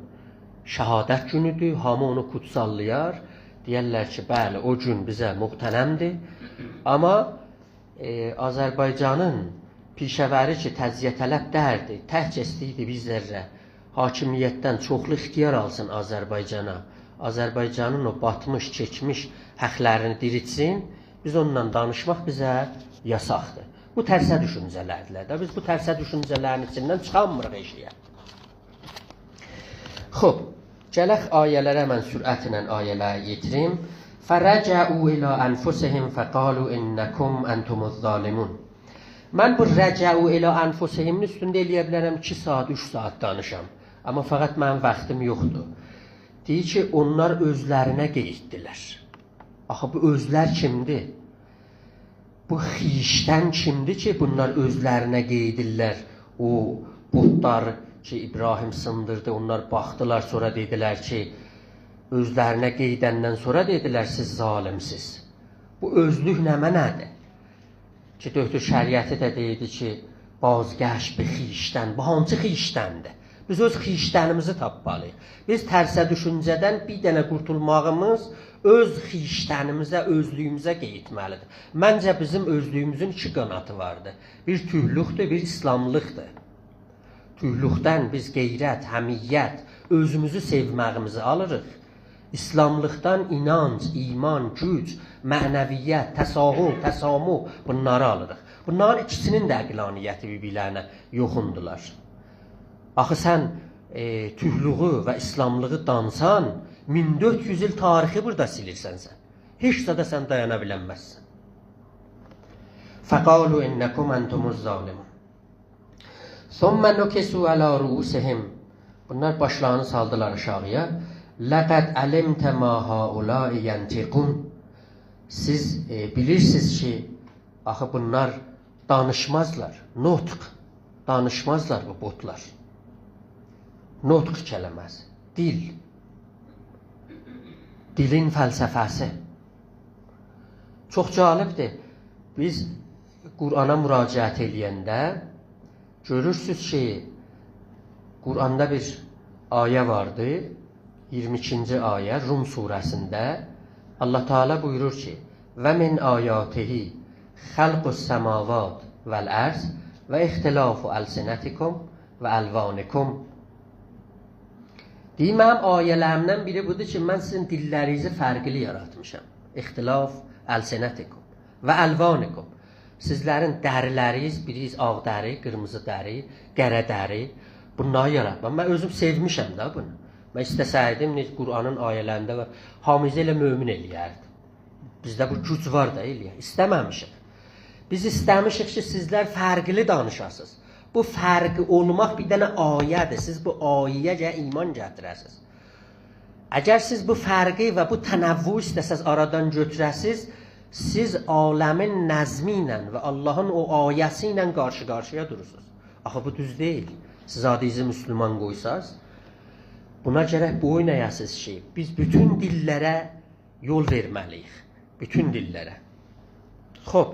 شهادت گونودور، هامی اونو کوتساللایار. دئیرلر کی، بلی، او گون بیزه مغتنم‌دیر. آمما، ائ، آذربایجانین پیشه‌وری کی، تجزیه‌طلب دئییردی، تکجه ایسته‌ییردی بیر ذره حاکمیتدن چوخلو اختیار آلسین آذربایجانا، آذربایجانین او باتمیش، کئچمیش حقلرینی دیریلتسین، بیز اونونلا دانیشماق بیزه یاساقدیر. بو ترسه دوشونجه‌لردیلر ده. بیز بو ترسه دوشونجه‌لرین ایچیندن چیخانمیریق ائشییه. خوب، گلک آیه‌لره، من سرعتله آیه‌لری یئتیریم. «فرجعوا إلى أنفسهم فقالوا إنكم أنتم الظالمون.» من بو «رجعوا إلى أنفسهم»ین اوستونده ائلیه بیلرم ایکی ساعات، اوچ ساعات دانیشام. آمما فقط منیم واختیم یوخدور. دئییر کی، اونلار اؤزلرینه قاییتدیلار. آخی بو اؤزلر کیمدیر؟ بو خویشتن کیمدیر کی، بونلار اؤزلرینه قاییدیرلار؟ او بتلر کی، ابراهیم سیندیردی، اونلار باخدیلار، سونرا دئدیلر کی، اؤزلرینه قاییداندان سونرا دئدیلر: «سیز ظالم‌سیز.» بو اؤزلوک نمنه‌دیر؟ کی، دکتر شریعتی ده دئییردی کی، بازگشت به خویشتن. بو هانسی خویشتندیر؟ بیز اؤز خویشتنیمیزی تاپمالی‌ییق. بیز ترسه دوشونجه‌دن بیر دنه قورتولماغیمیز اؤز خویشتنیمیزه، اؤزلویوموزه قاییتمالی‌دیر. منجه، بیزیم اؤزلویوموزون ایکی قاناتی واردیر. بیر تورکلوکدور، بیر ایسلاملیقدیر. تورکلوکدن بیز غیرت، حمیت، اؤزوموزو سئومه‌ییمیزی آلیریق. ایسلاملیقدان اینانج، ایمان، گوج، معنویت، تساهل، تسامح، بونلاری آلیریق. بونلارین ایکیسی‌نین ده عقلانیتی بیر-بیرلرینه یوخوندولار. آخی سن، ائ، تورکلویو و ایسلاملیغی دانسان، مین دؤرد یوز ایل تاریخی بورادا سیلیرسن سن. هئچ زادا سن دایانا بیلنمزسن. «فقالوا إنكم أنتم الظالمون.» «ثم نكسوا على رؤوسهم.» بونلار باشلارینی سالدیلار آشاغییا. «لقد علمت ما هؤلاء ينطقون.» سیز، ائ، بیلیرسینیز کی، آخی بونلار دانیشمازلار. نطق. دانیشمازلار بو بتلر. نطق کلمه‌سی. دیل. دیلین فلسفه‌سی. چوخ جالبدیر. بیز قرآنا مراجعت ائله‌ینده گؤرورسوز کی، قرآندا بیر آیه واردی، ایگیرمی ایکینجی آیه، روم سوره‌سینده. الله تعالی بویورور کی، «ومن آياته خلق السماوات والأرض واختلاف ألسنتكم وألوانكم.» دئییر، منیم آیه‌لریمدن بیری بودور کی، من سیزین دیللرینیزی فرقلی یاراتمیشام. «اختلاف ألسنتكم وألوانكم.» سیزلرین دریلرینیز، بیرینیز آغ دری، قیرمیزی دری، قره دری، بونلاری یاراتمام. من اؤزوم سئومیشم ده بونو. من ایسته‌سه‌یدیم، نئجه قرآنین آیه‌لرینده وار، هامینیزی ائله مؤمن ائله‌یردیم. بیزده بو گوج وار دا، ائله‌یک. ایسته‌مه‌میشیک. بیز ایسته‌میشیک کی، سیزلر فرقلی دانیشاسینیز. بو فرقی اولماق بیر دنه آیه‌دیر. سیز بو آیه‌یه گرک ایمان گتیره‌سینیز. اگر سیز بو فرقی و بو تنوعو ایسته‌سز آرادان گؤتوره‌سیز، سیز عالمین نظمی ایله و اللهین او آیه‌سی ایله قارشی-قارشییا دورورسونوز. آخی بو دوز دئییل. سیز آدینیزی مسلمان قویساز، بونا گرک بویون اَیه‌سیز کی، بیز بوتون دیللره یول وئرمه‌لی‌ییک. بوتون دیللره. خوب.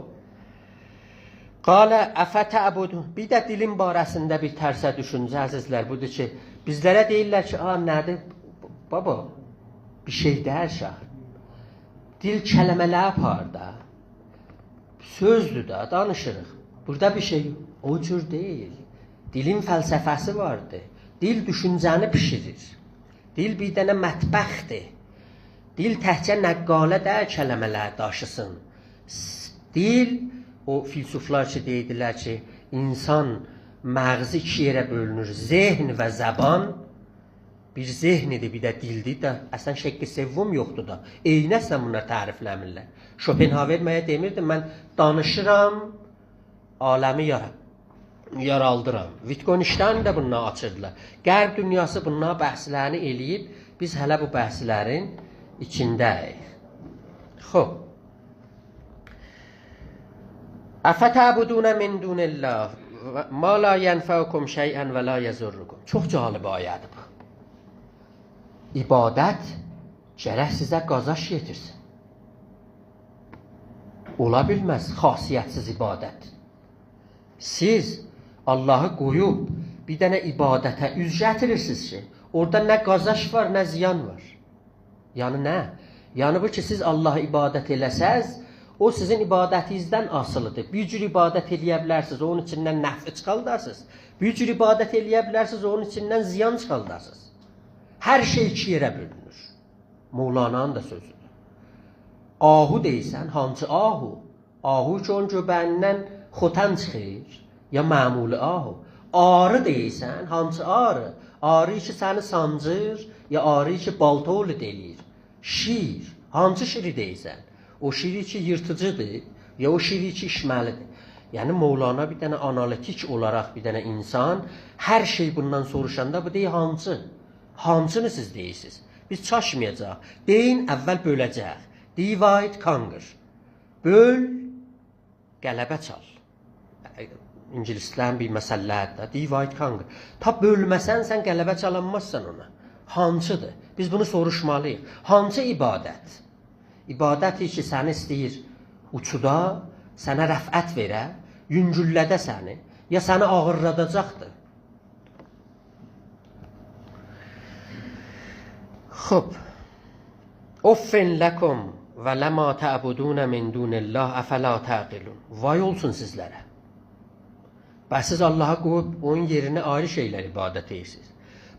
«قال أفتعبدون». بیر ده دیلین باره‌سینده بیر ترسه دوشونجه، عزیزلر، بودور کی، بیزلره دئییرلر کی، «آ، نه‌دیر؟» بابا، بیر شئی دئییل شاخ. دیل کلمه‌لری آپاریر دا. سؤزدور دا، دانیشیریق. بورادا بیر شئی او جور دئییل. دیلین فلسفه‌سی واردیر. دیل دوشونجه‌نی بیشیریر. دیل بیر دنه مطبخدیر. دیل تکجه نقاله دئییل کلمه‌لری داشیسین. س-، دیل، او فیلسوفلار کی، دئییردیلر کی، اینسان مغزی ایکی یئره بؤلونور، ذهن و زبان. بیر ذهنی‌دیر، بیر ده دیلدیر ده. اصلاً شق سوم یوخدور دا. عینی اصلاً بونلار تعریفله‌میرلر. شوپنهاور منه دئمیردی، من دانیشیرام، عالمی یارا-، یارالدیرام. ویتگنشتاین ده بونلاری آچیردیلار. غرب دونیاسی بونلار بحثلرینی ائله‌ییب، بیز هله بو بحثلرین ایچینده‌ییک. خوب. «أفتعبدون من دون الله ما لا ينفعكم شيئا ولا يضركم.» چوخ جالب آیه‌دیر بو. عبادت گرک سیزه قازانج گتیرسین. اولا بیلمز خاصیت‌سیز عبادت. سیز آللاهی قویوب بیر دنه عبادته اوز گتیریرسینیز کی، اورادا نه قازانج وار، نه زیان وار. یعنی نه؟ یعنی بو کی، سیز آللاها عبادت ائله‌سز، او سیزین عبادتینیزدن آسیلی‌دیر. بیر جور عبادت ائله‌یه بیلرسینیز، اونون ایچیندن نفع چیخارداسینیز. بیر جور عبادت ائله‌یه بیلرسینیز، اونون ایچیندن زیان چیخارداسینیز. هر شئی ایکی یئره بؤلونور. مولانانین دا سؤزودور. آهو دئییرسن، هانسی آهو؟ آهو کی، اونون گؤبه‌ییندن ختن چیخیر، یا معمولی آهو. آری دئییرسن، هانسی آری؟ آری کی، سنی سانجیر، یا آری کی، بالتولید ائله‌ییر؟ شیر، هانسی شیری دئییرسن؟ او شیری کی، ییرتیجی‌دیر، یا او شیری کی، ایچمه‌لی‌دیر؟ یعنی، مولانا بیر دنه آنالیتیک اولاراق بیر دنه اینسان، هر شئی بوندان سوروشاندا بو دئییر، هانسی؟ هانسینی سیز دئییرسینیز؟ بیز چاشمایاجاغیق. بئیین اول بؤله‌جک. Divide, conquer. بؤل، غلبه چال. اینگیلیسلرین بیر مثللری‌دیر ده، divide, conquer. تا بؤلمه‌سن، سن غلبه چالانمازسان اونا. هانسی‌دیر؟ بیز بونو سوروشمالی‌ییق. هانسی عبادت؟ عبادت کی، سنی ایسته‌ییر اوچودا، سنه رفعت وئره، یونگوللده سنی، یا سنی آغیرلاداجاقدیر؟ خوب. «أفٍّ لكم ولما تعبدون من دون الله أفلا تعقلون.» وای اولسون سیزلره. بس سیز آللاهی قویوب اونون یئرینه آیری شئیلر عبادت ائدیرسینیز.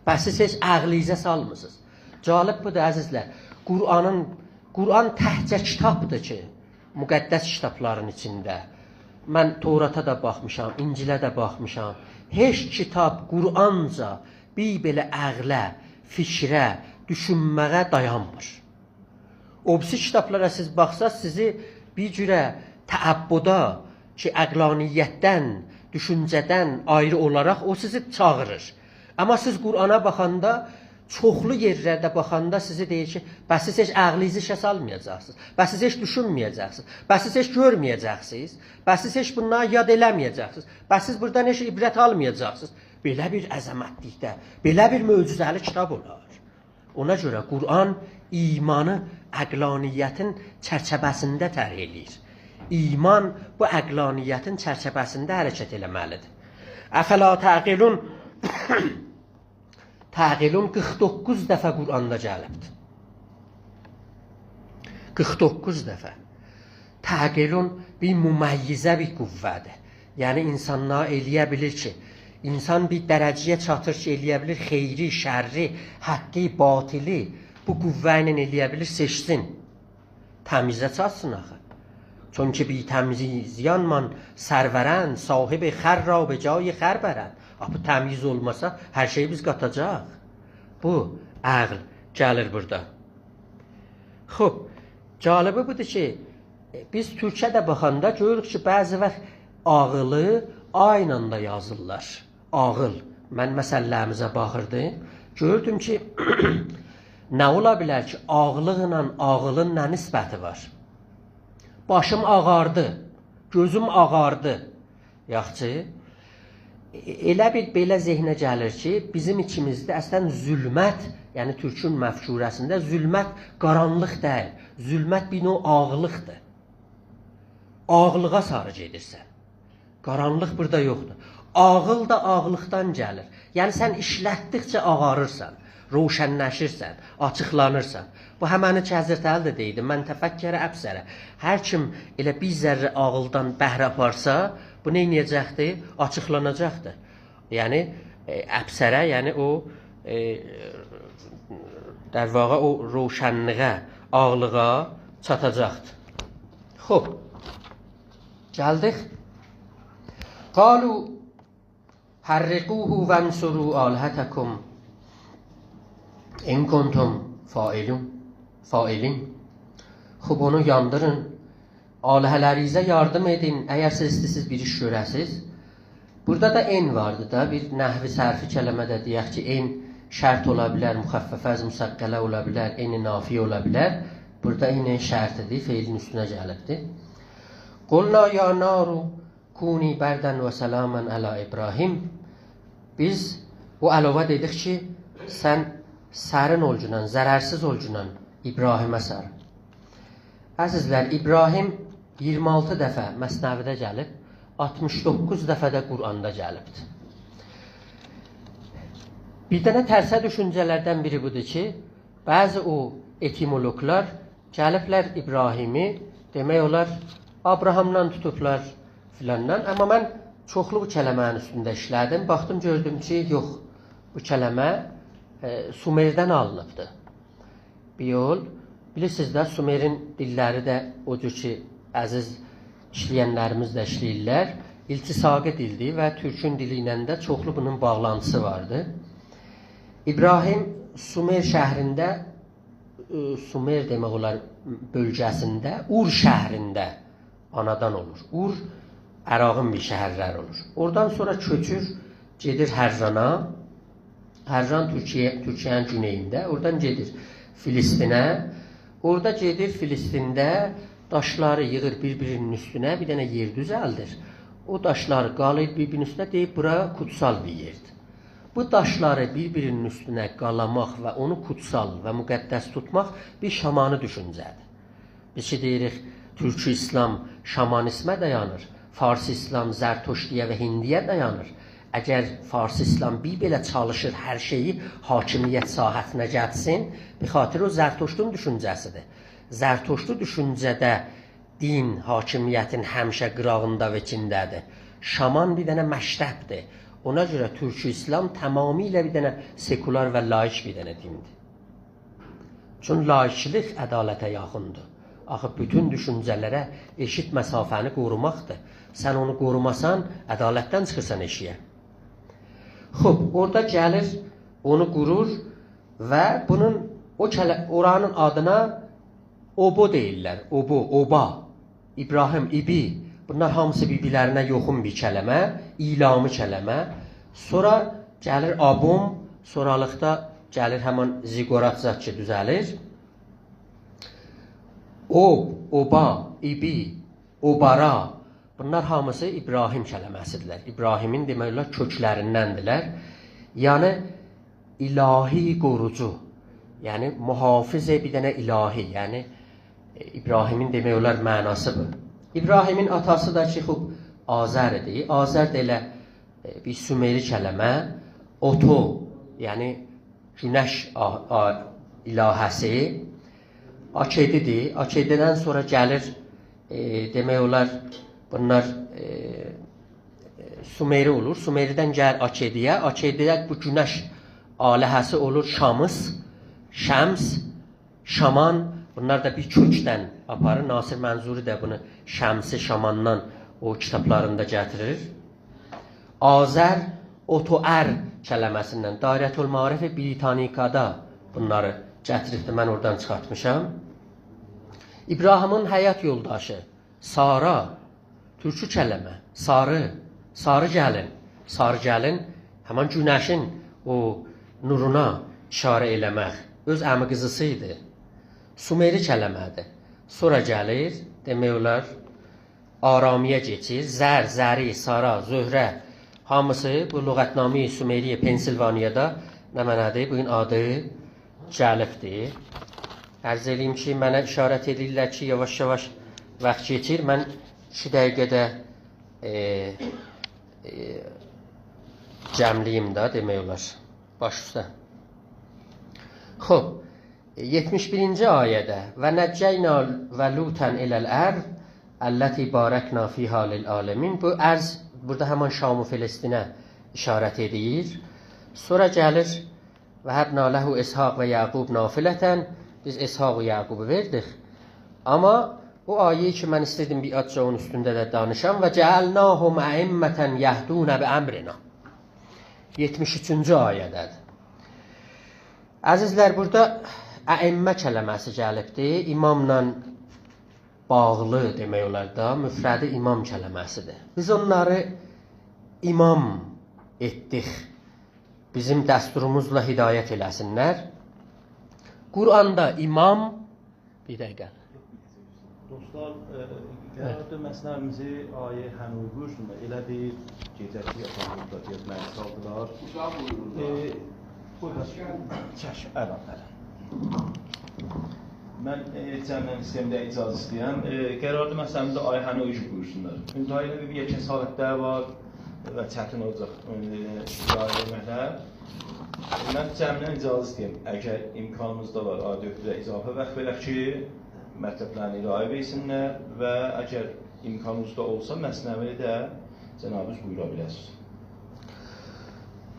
بس سیز هئچ عقلینیزه سالمیرسینیز. جالب بودور، عزیزلر. قرآنین، قرآن تکجه کیتابدیر کی، مقدس کیتابلارین ایچینده. من توراتا دا باخمیشام، انجیله ده باخمیشام. هئچ کیتاب قرآنجا بیر بئله عقله، فیکره، دوشونمه‌یه دایانمیر. او بیریسی کیتابلارا سیز باخساز، سیزی بیر جوره تعبده کی، عقلانیتدن، دوشونجه‌دن آیری اولاراق او سیزی چاغیریر. آمما سیز قرآنا باخاندا، چوخلو یئرلرده باخاندا سیزه دئییر کی، بس سیز هئچ عقلینیزی ایشه سالمایاجاقسینیز. بس سیز هئچ دوشونمه‌یه‌جکسینیز. بس سیز هئچ گؤرمه‌یه‌جکسینیز. بس سیز هئچ بوندان یاد ائله‌مه‌یه‌جکسینیز. بس سیز بوردان هئچ عبرت آلمایاجاقسینیز. بئله بیر عظمتلیکده، بئله بیر معجزه‌لی کیتاب اولار؟ اونا گؤره قرآن ایمانی عقلانیتین چرچیوه‌سینده طرح ائله‌ییر. ایمان بو عقلانیتین چرچیوه‌سینده حرکت ائله‌مه‌لی‌دیر. «أفلا تعقلون»، «تعقلون» قیرخ دوققوز دفعه قرآندا گلیبدیر. قیرخ دوققوز دفعه. «تعقلون» بیر ممیزه، بیر قوه‌دیر. یعنی، اینسانلار ائله‌یه بیلیر کی، اینسان بیر درجه‌یه چاتیر کی، ائله‌یه بیلیر خیری، شری، حقی، باطلی بو قوه ایله ائله‌یه بیلیر سئچسین. تمیزه چاتسین آخی. «چون که بی‌تمیزیان مان سرورند، صاحب خر را به جای خر برند.» آخی بو تمیز اولماسا، هر شئیی بیز قاتاجاق. بو عقل گلیر بورادا. خوب، جالبی بودور کی، بیز تورکه ده باخاندا گؤروروک کی، بعضی واخت «عاغیل»ی آ ایله ده یازیرلار. عاغیل. من مثللریمیزه باخیردیم. گؤردوم کی، نه اولا بیلر کی، عاغلیقلا عاغیلین نه نسبتی وار؟ باشیم آغاردی، گؤزوم آغاردی. یاخشی. ائ-، ائله بیر بئله ذهنه گلیر کی، بیزیم ایچیمیزده اصلاً ظلمت، یعنی تورکون مفکوره‌سینده ظلمت قارانلیق دئییل. ظلمت بیر نوع عاغلیقدیر. عاغلیغا ساری گئدیرسن. قارانلیق بورادا یوخدور. عاغیل دا عاغلیقدان گلیر. یعنی سن ایشلتدیکجه آغاریرسان، روشنلشیرسن، آچیقلانیرسان. بو همنی چزرتلی ده دئییردی: «من تفکر أبصر.» هر کیم ائله بیر ذره عاغیلدان بهره آپارسا، بو نه ائده‌جکدیر؟ آچیقلاناجاقدیر. یعنی، ائ، أبصر، یعنی او، ائ، در واقع او روشنلیغه، عاغلیغا چاتاجاقدیر. خوب. گلدیک. «قالوا حرقوه وانصروا آلهتکم.» «ان کنتم فاعلون»، فاعلین. خوب، اونو یاندیرین. آلهه‌لرینیزه یاردیم ائدین، اگر سیز ایسته‌ییرسینیز بیر ایش گؤره‌سیز. بورادا دا «ان» واردی دا، بیر نحوی صرفی کلمه ده دئیک کی، «ان» شرط اولا بیلر، مخففه از مثقله اولا بیلر، «ان» نافیه اولا بیلر. بورادا «ان» شرطی‌دیر، فعلین اوستونه گلیبدیر. «قلنا یا نار کونی بردا و سلاما علی ابراهیم». بیز او آلووا دئدیک کی، سن سرین اولگونان، ضررسیز اولگونان ابراهیمه سر. عزیزلر، ابراهیم اییرمی آلتی دفعه مثنوی‌ده گلیب، آلتمیش دوققوز دفعه ده قرآندا گلیبدیر. بیر دنه ترسه دوشونجه‌لردن بیری بودور کی، بعضی او اتیمولوقلار گلیبلر ابراهیمی، دئمک اولار، آبراهامدان توتوبلار فلاندان. آمما من چوخلو بو کلمه‌نین اوستونده ایشله‌دیم. باخدیم، گؤردوم کی، یوخ، بو کلمه، ائ، سومردن آلینیبدیر. بیر یول، بیلیرسینیز ده، سومرین دیللری ده او جور کی، عزیز ایشله‌ینلریمیز ده ایشله‌ییرلر، التصاقی دیلدیر و تورکون دیلی ایله ده چوخلو بونون باغلانتیسی واردیر. ابراهیم سومر شهرینده، ائ، سومر دئمک اولار بؤلگه‌سینده، اور شهرینده آنادان اولور. اور عراقین بیر شهرلری اولور. اورادان سونرا کؤچور، گئدیر حرانا. حران تورکیه، تورکیه‌نین گونئیینده. اورادان گئدیر فلسطینه. اورادا گئدیر فلسطینده داشلاری ییغیر بیر-بیرینین اوستونه، بیر دنه یئر دوزلدیر. او داشلاری قالیر بیر-بیرینین اوستونه، دئییر، بورا کوتسال بیر یئردیر. بو داشلاری بیر-بیرینین اوستونه قالاماق و اونو کوتسال و مقدس توتماق بیر شامانی دوشونجه‌دیر. بیز کی دئییریک، تورکی ایسلام شامانیزمه دایانیر، فارسی ایسلام زرتشتی‌یه و هندی‌یه دایانیر. اگر فارسی ایسلام بیر بئله چالیشیر هر شئیی حاکمیت ساحه‌سینه گتیرسین، به خاطر او زرتشتون دوشونجه‌سیدیر. زرتشتی دوشونجه‌ده دین حاکمیتین همیشه قیراغیندا و ایچینده‌دیر. شامان بیر دنه مکتبدیر. اونا گؤره تورکی ایسلام تمامیله بیر دنه سکولار و لائیک بیر دنه دیندیر. چون لائیکلیک عدالته یاخیندیر. آخی بوتون دوشونجه‌لره ائشیت مسافه‌نی قوروماقدیر. سن اونو قوروماسان، عدالتدن چیخیرسان ائشیگه. خوب، اورادا گلیر، اونو قورور و بونون او کله-، اورانین آدینا اوبو دئییرلر. اوبو، اوبا. ابراهیم، ایبی. بونلار هامیسی بیر-بیرلرینه یوخون بیر کلمه، ایلامی کلمه. سونرا گلیر آبوم، سونرالیقدا گلیر همان زیگورات زاد کی دوزلیر. اوب، اوبا، ایبی، اوبارا. بونلار هامیسی ابراهیم کلمه‌سیدیرلر. ابراهیمین، دئمک اولار، کؤکلریندندیرلر. یعنی، الهی قوروجو. یعنی، محافظ بیر دنه الهی. یعنی، ابراهیمین، دئمک اولار، معناسی بو. ابراهیمین آتاسی دا کی، خوب، آذر ایدی. آذر ده ائله، ائ، بیر سومری کلمه. اوتو، یعنی گونش آ-، آ-، الهه‌سی. آکئدی‌دیر. آکئدی‌دن سونرا گلیر، ائ، دئمک اولار، بونلار، ائ، ائ، سومری اولور. سومری‌دن گلیر آکئدی‌یه. آکئدی‌ده بو گونش الهه‌سی اولور شامس، شمس، شامان، بونلار دا بیر کؤکدن آپاریر. ناصر منظوری ده بونو شمسی شاماندان او کیتابلاریندا گتیریر. آذر، اوتو ار کلمه‌سیندن، دایرةالمعارف بریتانیکادا بونلاری گتیریبدیر، من اورادان چیخارتمیشام. ابراهیمین حیات یولداشی، سارا، تورکی کلمه، ساری، ساری گلین. ساری گلین، همان گونشین او نورونا ایشاره ائله‌مک. اؤز عمی قیزیسی ایدی. سومری کلمه‌دیر. سونرا گلیر، دئمک اولار، آرامی‌یه کئچیر. زر، زری، سارا، زهره، هامیسی بو لغت‌نامه‌ی سومری پنسیلوانیادا نمنه‌دیر؟ بو گون آدی گلیبدیر. عرض ائله‌ییم کی، منه اشارت ائدیرلر کی، یاواش-یاواش واخت کئچیر. من ایکی دقیقه‌ده، ائ، ائ، جمع‌له‌ییم ده، دئمک اولار. باش اوسته. خوب، یئتمیش بیرینجی آیه‌ده: «و نجینا و لوطا الی الارض التی بارکنا فیها للعالمین». بو ارض، بورادا همان شام و فلسطینه اشارت ائدیر. سونرا گلیر: «وهبنا له اسحاق و یعقوب نافلة». بیز اسحاق و یعقوبو وئردیک. آمما او آیه‌یی کی، من ایسته‌دیم بیر آزجا اونون اوستونده ده دانیشام. «و جعلناهم ائمة یهدون بامرنا». یئتمیش اوچونجو آیه‌ده‌دیر. عزیزلر، بورادا ائمه کلمه‌سی گلیبدیر. اماملا باغلی دئمک اولار دا، مفردی امام کلمه‌سیدیر. بیز اونلاری امام ائتدیک. بیزیم دستوروموزلا هدایت ائله‌سینلر. قرآندا امام، بیر دقیقه. دوستلار، ائ، قراردی مثنویمیزی آقای هنوی بویورسونلار. ائله بیر گئجه‌سی یاتان بورادا، دئیک، مجلس آلدیلار. اوجاغی بویورورلار. ائ، بویورون. چشم، الان، الان. من، ائ، جمعدن ایسته‌ییرم ده اجازه ایسته‌یم. ائ، قراردی مثنویمیزی آقای هنوی بویورسونلار. منتها ائله بیر یئکه ساعت ده وار و چتین اولاجاق، ائ، اداره ائله‌مکده. من جمعدن اجازه ایسته‌ییرم. اگر امکانیمیز دا وار، آقای دکتره اضافه واخت وئرک کی، مطلبلرینی ارائه وئرسینلر و اگر امکانیمیز دا اولسا، مثنوی ده جنابیز بویورا بیلرسینیز.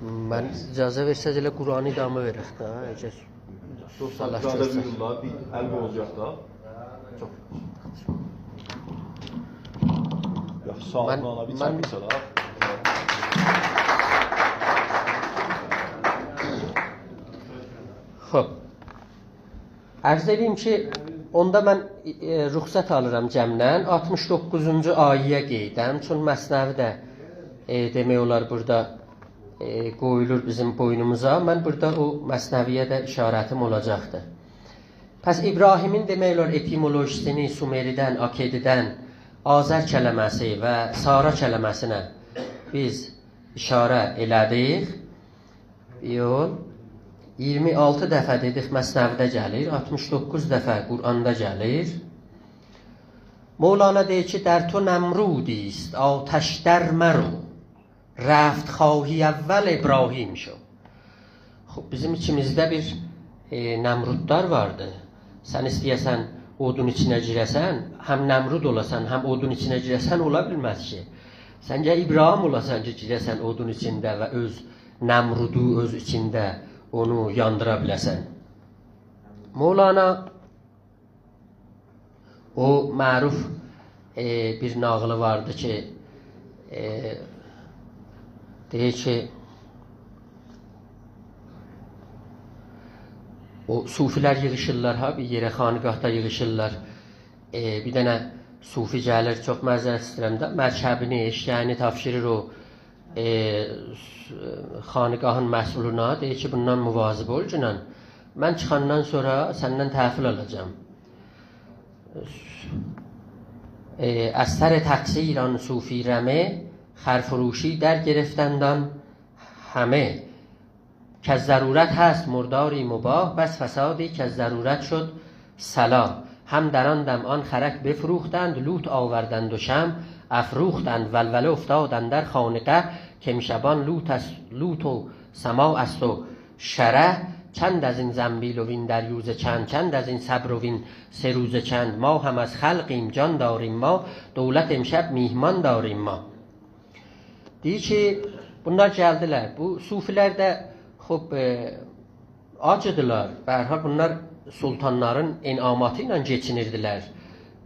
من اجازه وئرسز، ائله قرآنی ادامه وئرک ده، اگر دوستلار، سالار بورادا چکسه. بویورورلار، بیر ال قویاجاق دا. چوخ. یوخ، ساغ اولون، من، آنا، بیر من چک سالاق. خوب. عرض ائدیم کی، اوندا من، ائ، رخصت آلیرام جمعدن. آلتمیش دوققوزونجو آیه‌یه قئییدم. چون مثنوی ده، ائ، دئمک اولار بورادا، ائ، قویولور بیزیم بوینوموزا. من بورادا او مثنوی‌یه ده اشارتیم اولاجاقدیر. پس ابراهیمین دئمک اولار اتیمولوژی‌سینی سومری‌دن، آکدی‌دن، آذر کلمه‌سی و سارا کلمه‌سینه بیز اشاره ائله‌دیک. یول. اییرمی آلتی دفعه دئدیک، مثنوی‌ده گلیر، آلتمیش دوققوز دفعه قرآندا گلیر. مولانا دئییر کی، «در تو نمرودی است، آتش در مرو، رفت خواهی اول ابراهیم شو.» خوب، بیزیم ایچیمیزده بیر، ائ، نمرودلار واردی. سن ایسته‌یه‌سن اودون ایچینه گیره‌سن، هم نمرود اولاسان، هم اودون ایچینه گیره‌سن، اولا بیلمز کی. سن گرک ابراهیم اولاسان کی، گیره‌سن اودون ایچینده و اؤز نمرودو اؤز ایچینده اونو یاندیرا بیله‌سن. مولانا او معروف، ائ، بیر ناغیلی واردی کی، ائ، دئییر کی، او صوفی‌لر ییغیشیرلار ها، بیر یئره، خانقاهدا ییغیشیرلار. ائ، بیر دنه صوفی گلیر، چوخ معذرت ایسته‌ییرم ده، مرکبینی، ائششه‌یینی تاپشیریر او، ائ، س-، خانقاهین مسئولونا، دئییر کی، بوندان مواظب اولگینان، من چیخاندان سونرا سندن تحویل آلاجاغام. ائ، از سر تقصیر آن صوفی رمه، خرفروشی در گرفتند آن همه. کز ضرورت هست مرداری مباح، بس فسادی کز ضرورت شد صلاح. هم در آن دم آن خرک بفروختند، لوت آوردند و شمع افروختند. ولوله افتاد اندر خانقه، کامشبان لوت است، لوت و سماع است و شره. چند از این زنبیل و وین دریوزه چند، چند از این صبر و وین سه روزه چند. ما هم از خلقیم جان داریم ما، دولت امشب میهمان داریم ما. دئییر کی، بونلار گلدیلر. بو صوفی‌لر ده، خوب، ائ، آجیدیلار. به هر حال، بونلار سلطانلارین انعاماتی ایله کئچینیردیلر.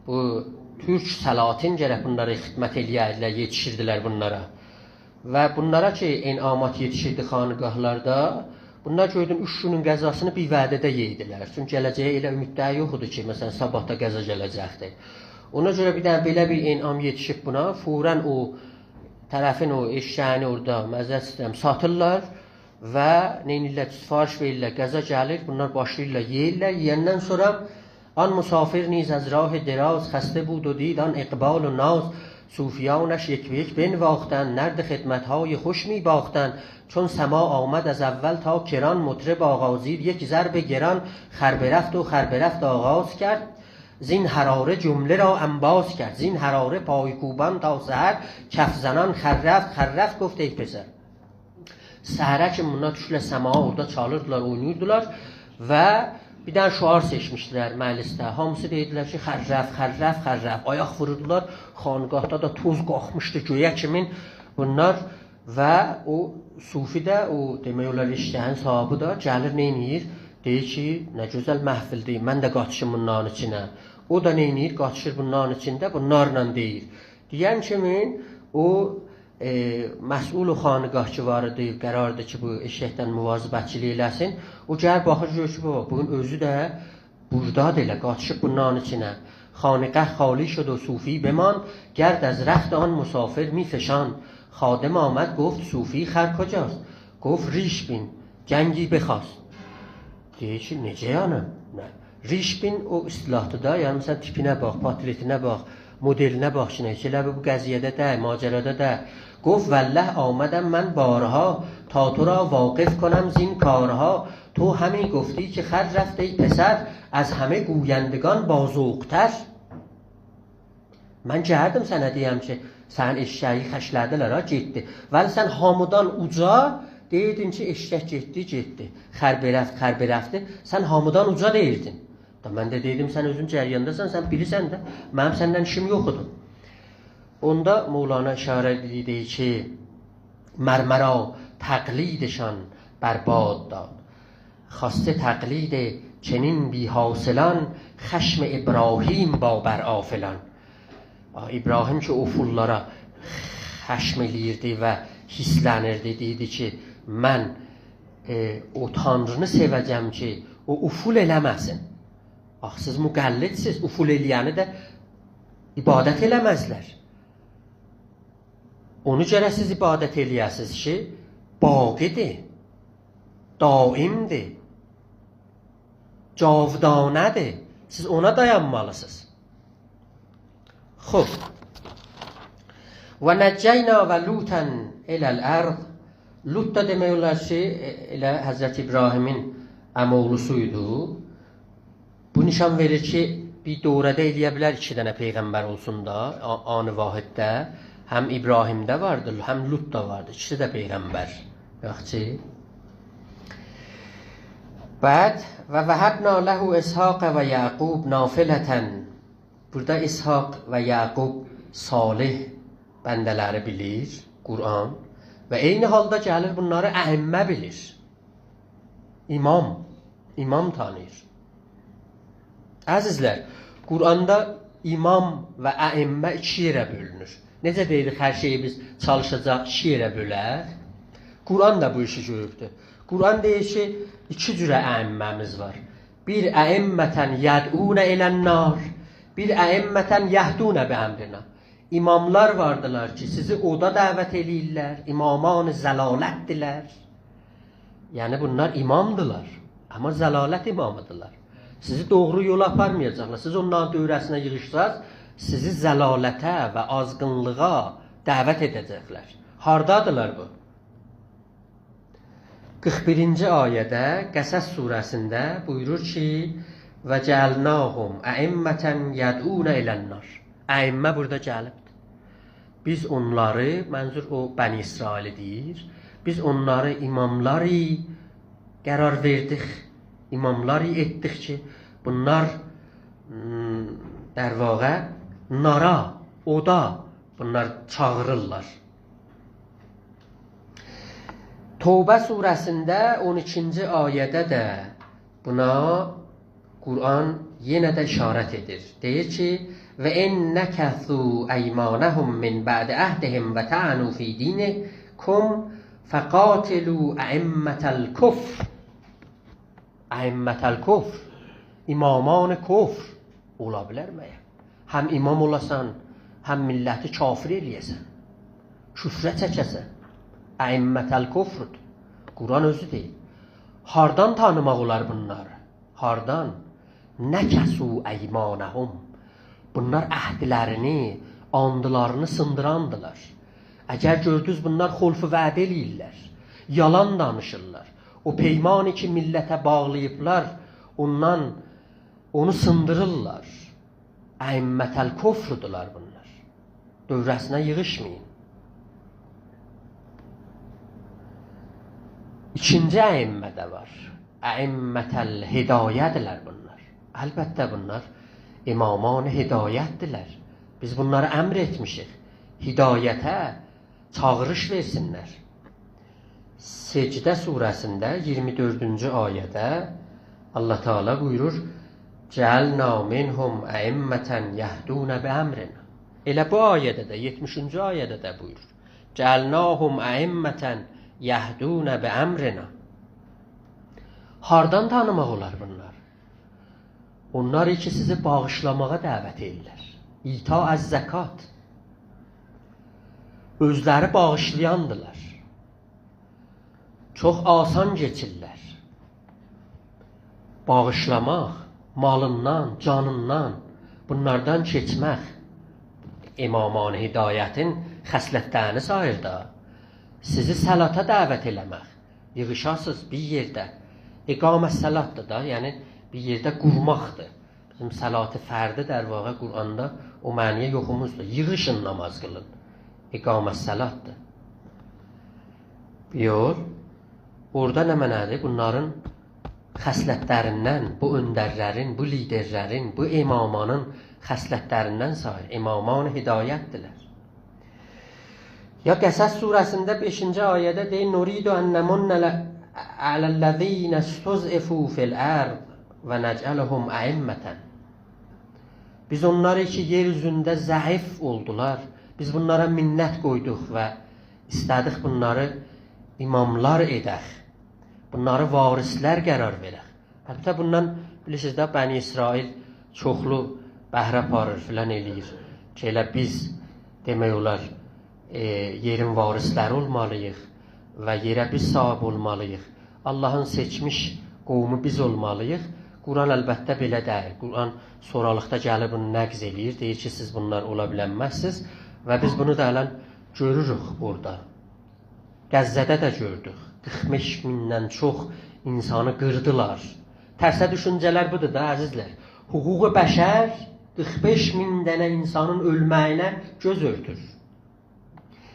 بو تورک سلاطین گرک بونلارا خدمت ائله‌یردیلر، یئتیشیردیلر بونلارا. و بونلارا کی، انعامات یئتیشیردی خانقاهلاردا، بونلار گؤردون، اوچ گونون غذاسینی بیر وعده‌ده یئیدیلر. چونکی گله‌جه‌یه ائله امید ده یوخ ایدی کی، مثلا، صاباح دا غذا گله‌جکدیر. اونا گؤره بیر دنه بئله بیر انعام یئتیشیب بونا، فوراً او طرفین او ائششه‌یینی اورادا، معذرت ایسته‌ییرم، ساتیرلار و نئینیرلر، سفارش وئریرلر، غذا گلیر، بونلار باشلاییرلار، یئییرلر. یئیندن سونرا آن مسافر نیز از راه دراز، خسته بود و دید آن اقبال و ناز. صوفیانش یک به یک بنواختند، نرد خدمت‌های خوش می‌باختند. چون سماع آمد از اول تا کران، مطرب آغازید یک ضرب گران. خر برفت و خر برفت آغاز کرد، زین حراره جمله را انباز کرد. زین حراره پایکوبان تا سحر، کف زنان خر رفت، خر رفت گفت ای پسر. سحره کیمی بونلار دوشدولر سماعا، اورادا چالیردیلار، اوینایردیلار و بیر دنه شعار سئچمیشدیلر مجلسده. هامیسی دئییردیلر کی، «خر رفت، خر رفت، خر رفت.» آیاق ووروردولار، خانقاهدا دا توز قالخمیشدی گؤیه کیمین. بونلار و او صوفی ده، او دئمک اولار ائششه‌یین صاحیبی ده گلیر، نئینیر؟ دئییر کی، «نه گؤزل محفلدیر، من ده قاتیشیم بونلارین ایچینه.» او دا نئینیر؟ قاتیشیر بونلارین ایچینده، بونلارلا دئییر. دئین کیمین او ائ، مسئول خانقاه کی وار ایدی، قراردی کی بو ائششکدن مواظبتچیلیک ائله‌سین. او گلیر باخیر، گؤرور کی بابا، بونون اؤزو ده بوردادیر، ائله قاتیشیب بونلارین ایچینه. خانقاه خالی شد و صوفی بماند، گرد از رخت آن مسافر می‌فشاند. خادم آمد گفت: «صوفی خر کجاست؟» گفت: «ریش بین، جنگی بخاست.» دئییر کی نئجه یعنی؟ نه؟ ریش بین او اصطلاحدیر دا، یعنی مثلا تیپینه باخ، پورترئتینه باخ، مدلینه باخ کی نه، کی ائله بو قضیه‌ده ده، ماجرادا ده. گفت: «والله آمدم من بارها، تا تو را واقف کنم زین کارها. تو همی گفتی که خر رفت ای پسر، از همه گویندگان با ذوق‌تر.» من گلدیم سنه دئیم کی سنین ائششه‌یی خرجله‌دیلر ها، گئتدی. ولی سن هامیدان اوجا دئییردین کی ائششک گئتدی، گئتدی. خر برفت، خر برفتی. سن هامیدان اوجا دئییردین. دا من ده دئییردیم سن اؤزون جریانداسان، سن بیلیرسن ده. منیم سنن ایشیم یوخ ایدی. اوندا مولانا اشاره ائدیر، دئییر کی: «مر مرا تقلیدشان بر باد داد، خواسته تقلید چنین بی‌حاصلان، خشم ابراهیم با بر افولان.» آ، ابراهیم کی افوللارا خشم ائله‌ییردی و هیرسلنیردی، دئییردی کی من، ائ، او تانرینی سئوه‌جم کی او افول ائله‌مه‌سین. آخی سیز مقلدسیز، افول ائله‌ینی ده عبادت ائله‌مزلر. اونو گرک سیز عبادت ائله‌یه‌سیز کی باقی‌دیر، دائم‌دیر، جاودانه‌دیر. سیز اونا دایانمالیسینیز. خوب. «و نجینا و لوطا الی الارض.» لوط دا دئمک اولار کی ائله حضرت ابراهیمین عم‌اوغلوسو ایدی. بو نشان وئریر کی بیر دوره‌ده ائله‌یه بیلر ایکی دنه پیغمبر اولسون دا، آ-، آن واحدده. هم ابراهیمده واردی، هم لوطدا واردی. ایکیسی ده پیغمبر. یاخشی. بعد: «و وهبنا له اسحاق و یعقوب نافلة.» بورادا اسحاق و یعقوب صالح بنده‌لری بیلیر قرآن و عینی حالدا گلیر بونلاری ائمه بیلیر. امام، امام تانیییر. عزیزلر، قرآندا امام و ائمه ایکی یئره بؤلونور. نئجه دئییریک، هر شئیی بیز چالیشاجاق ایکی یئره بؤلک؟ قرآن دا بو ایشی گؤروبدور. قرآن دئییر کی ایکی جوره ائمه‌میز وار. بیر، «ائمة یدعون الی النار»، بیر، «ائمة یهدون بامرنا». اماملار واردیلار کی سیزی اودا دعوت ائله‌ییرلر، امامان ضلالت‌دیرلر. یعنی بونلار امامدیلار، آمما ضلالت امامی‌دیرلار. سیزی دوغرو یولا آپارمایاجاقلار. سیز اونلارین دؤوره‌سینه ییغیشساز، سیزی ضلالته و آزغینلیغا دعوت ائده‌جکلر. هاردادیلار بو؟ قیرخ بیرینجی آیه‌ده، قصص سوره‌سینده بویورور کی: «و جعلناهم ائمة یدعون الی النار.» ائمه بورادا گلیبدیر. بیز اونلاری، منظور او بنی اسرائیلی دئییر، بیز اونلاری اماملاری قرار وئردیک، اماملاری ائتدیک کی بونلار، م، در واقع نارا، اودا بونلار چاغیریرلار. توبه سوره‌سینده اون ایکینجی آیه‌ده ده بونا قرآن یئنه ده اشارت ائدیر. دئییر کی: «و ان نکثوا ایمانهم من بعد عهدهم و طعنوا فی دینکم فقاتلوا ائمة الکفر.» ائمة الکفر، امامان کفر. اولا بیلر مگر؟ هم امام اولاسان، هم میللتی کافر ائله‌یه‌سن، کفره چکه‌سن. ائمة الکفردور. قرآن اؤزو دئییر. هاردان تانیماق اولار بونلاری؟ هاردان؟ «نکثوا ایمانهم.» بونلار عهدلرینی، آندلارینی سیندیراندیلار. اگر گؤردونوز بونلار خلف وعده ائله‌ییرلر، یالان دانیشیرلار، او پیمانی کی میللته باغلاییبلار، اوندان، اونو سیندیریرلار. ائمة الکفردولار بونلار. دؤوره‌سینه ییغیشمایین. ایکینجی ائمه ده وار. ائمة الهدایه‌دیرلر بونلار. البته بونلار امامان هدایت‌دیرلر. بیز بونلارا امر ائتمیشیک هدایته چاغیریش وئرسینلر. سجده سوره‌سینده اییرمی دؤردونجو آیه‌ده الله تعالی بویورور: «جعلنا منهم ائمة یهدون بامرنا.» ائله بو آیه‌ده ده، یئتمیشینجی آیه‌ده ده بویورور. جعلناهم أئمة یهدون بأمرنا. هاردان تانیماق اولار بونلار؟ اونلار کی، سیزی باغیشلاماغا دعوت ائدیرلر. ایتاء الزکات. اؤزلری باغیشلایاندیلار. چوخ آسان کئچیرلر. باغیشلاماق، مالیندان، جانیندان، بونلاردان کئچمک امامان هدایتین خصلتلرینی ساییر دا. سیزی صلاتا دعوت ائله‌مک، ییغیشاسیز بیر یئرده. اقام الصلات‌دیر دا، یعنی بیر یئرده قورماقدیر. بیزیم صلات فردی، در واقع، قرآندا او معنی‌یه یوخوموزدور. ییغیشین، نماز قیلین. اقام الصلات‌دیر. یوخ. اورادا نمنه‌دیر؟ بونلارین خصلتلریندن، بو اؤندرلرین، بو لیدرلرین، بو امامانین خصلتلریندن ساییر. امامان هدایت‌دیرلر. یا قصص سوره‌سینده بئشینجی آیه‌ده دئییر: «نريد أن نمن علی، علی الذين استضعفوا في الأرض ونجعلهم أئمة.» بیز اونلاری کی، یئر اوزونده ضعیف اولدولار، بیز بونلارا منت قویدوق و ایسته‌دیک بونلاری اماملار ائدک. بونلاری وارثلر قرار وئرک. البته، بوندان، بیلیرسینیز ده، بنی اسرائیل چوخلو بهره آپاریر، فلان ائله‌ییر کی، ائله بیز، دئمک اولار، ائ، یئرین وارثلری اولمالی‌ییق و یئره بیز صاحیب اولمالی‌ییق. آللاهین سئچمیش قومو بیز اولمالی‌ییق. قرآن، البته، بئله دئییل. قرآن سونرالیقدا گلیر، بونو نقض ائله‌ییر. دئییر کی، سیز بونلار اولا بیلنمزسینیز. و بیز بونو دا الان گؤروروک اورادا. غزه‌ده ده گؤردوک. قیرخ بئش میندن چوخ اینسانی قیردیلار. ترسه دوشونجه‌لر بودور دا، عزیزلر. حقوق بشر قیرخ بئش مین دنه اینسانین اؤلمه‌یینه گؤز اؤرتور.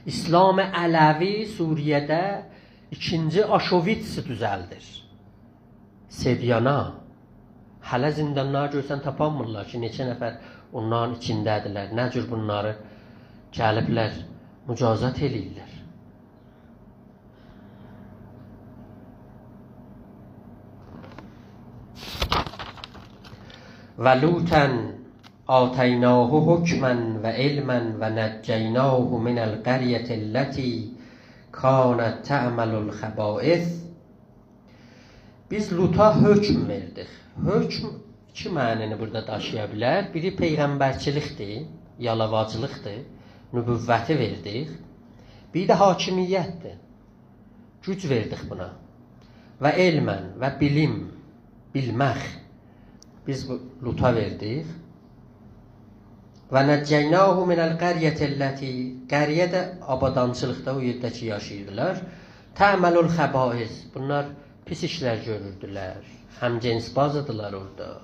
اسلام علوی سوریه‌ده ایکینجی آشویتسی دوزلدیر. سدیانا. هله زیندانلاری گؤرسن تاپانمیرلار کی، نئچه نفر اونلارین ایچینده‌دیرلر. نه جور بونلاری گلیبلر مجازات ائله‌ییرلر. ولوطا آتیناه حکما وعلما ونجیناه من القریة التی کانت تعمل الخبائث. بیز لوطا حکم وئردیک. حکم ایکی معنینی بورادا داشییا بیلر. بیری پیغمبرچیلیکدیر، یالاواجلیقدیر، نبوتی وئردیک. بیری ده حاکمیتدیر. گوج وئردیک بونا. وعلما، و بیلیم، بیلمک. بیز بو لوطا وئردیک. ونجیناه من القریة التی، قریه ده آبادانچیلیقدا، او یئرده کی یاشاییردیلار. تعمل الخبائث، بونلار پیس ایشلر گؤروردولر. همجنس‌بازیدیلار اورادا.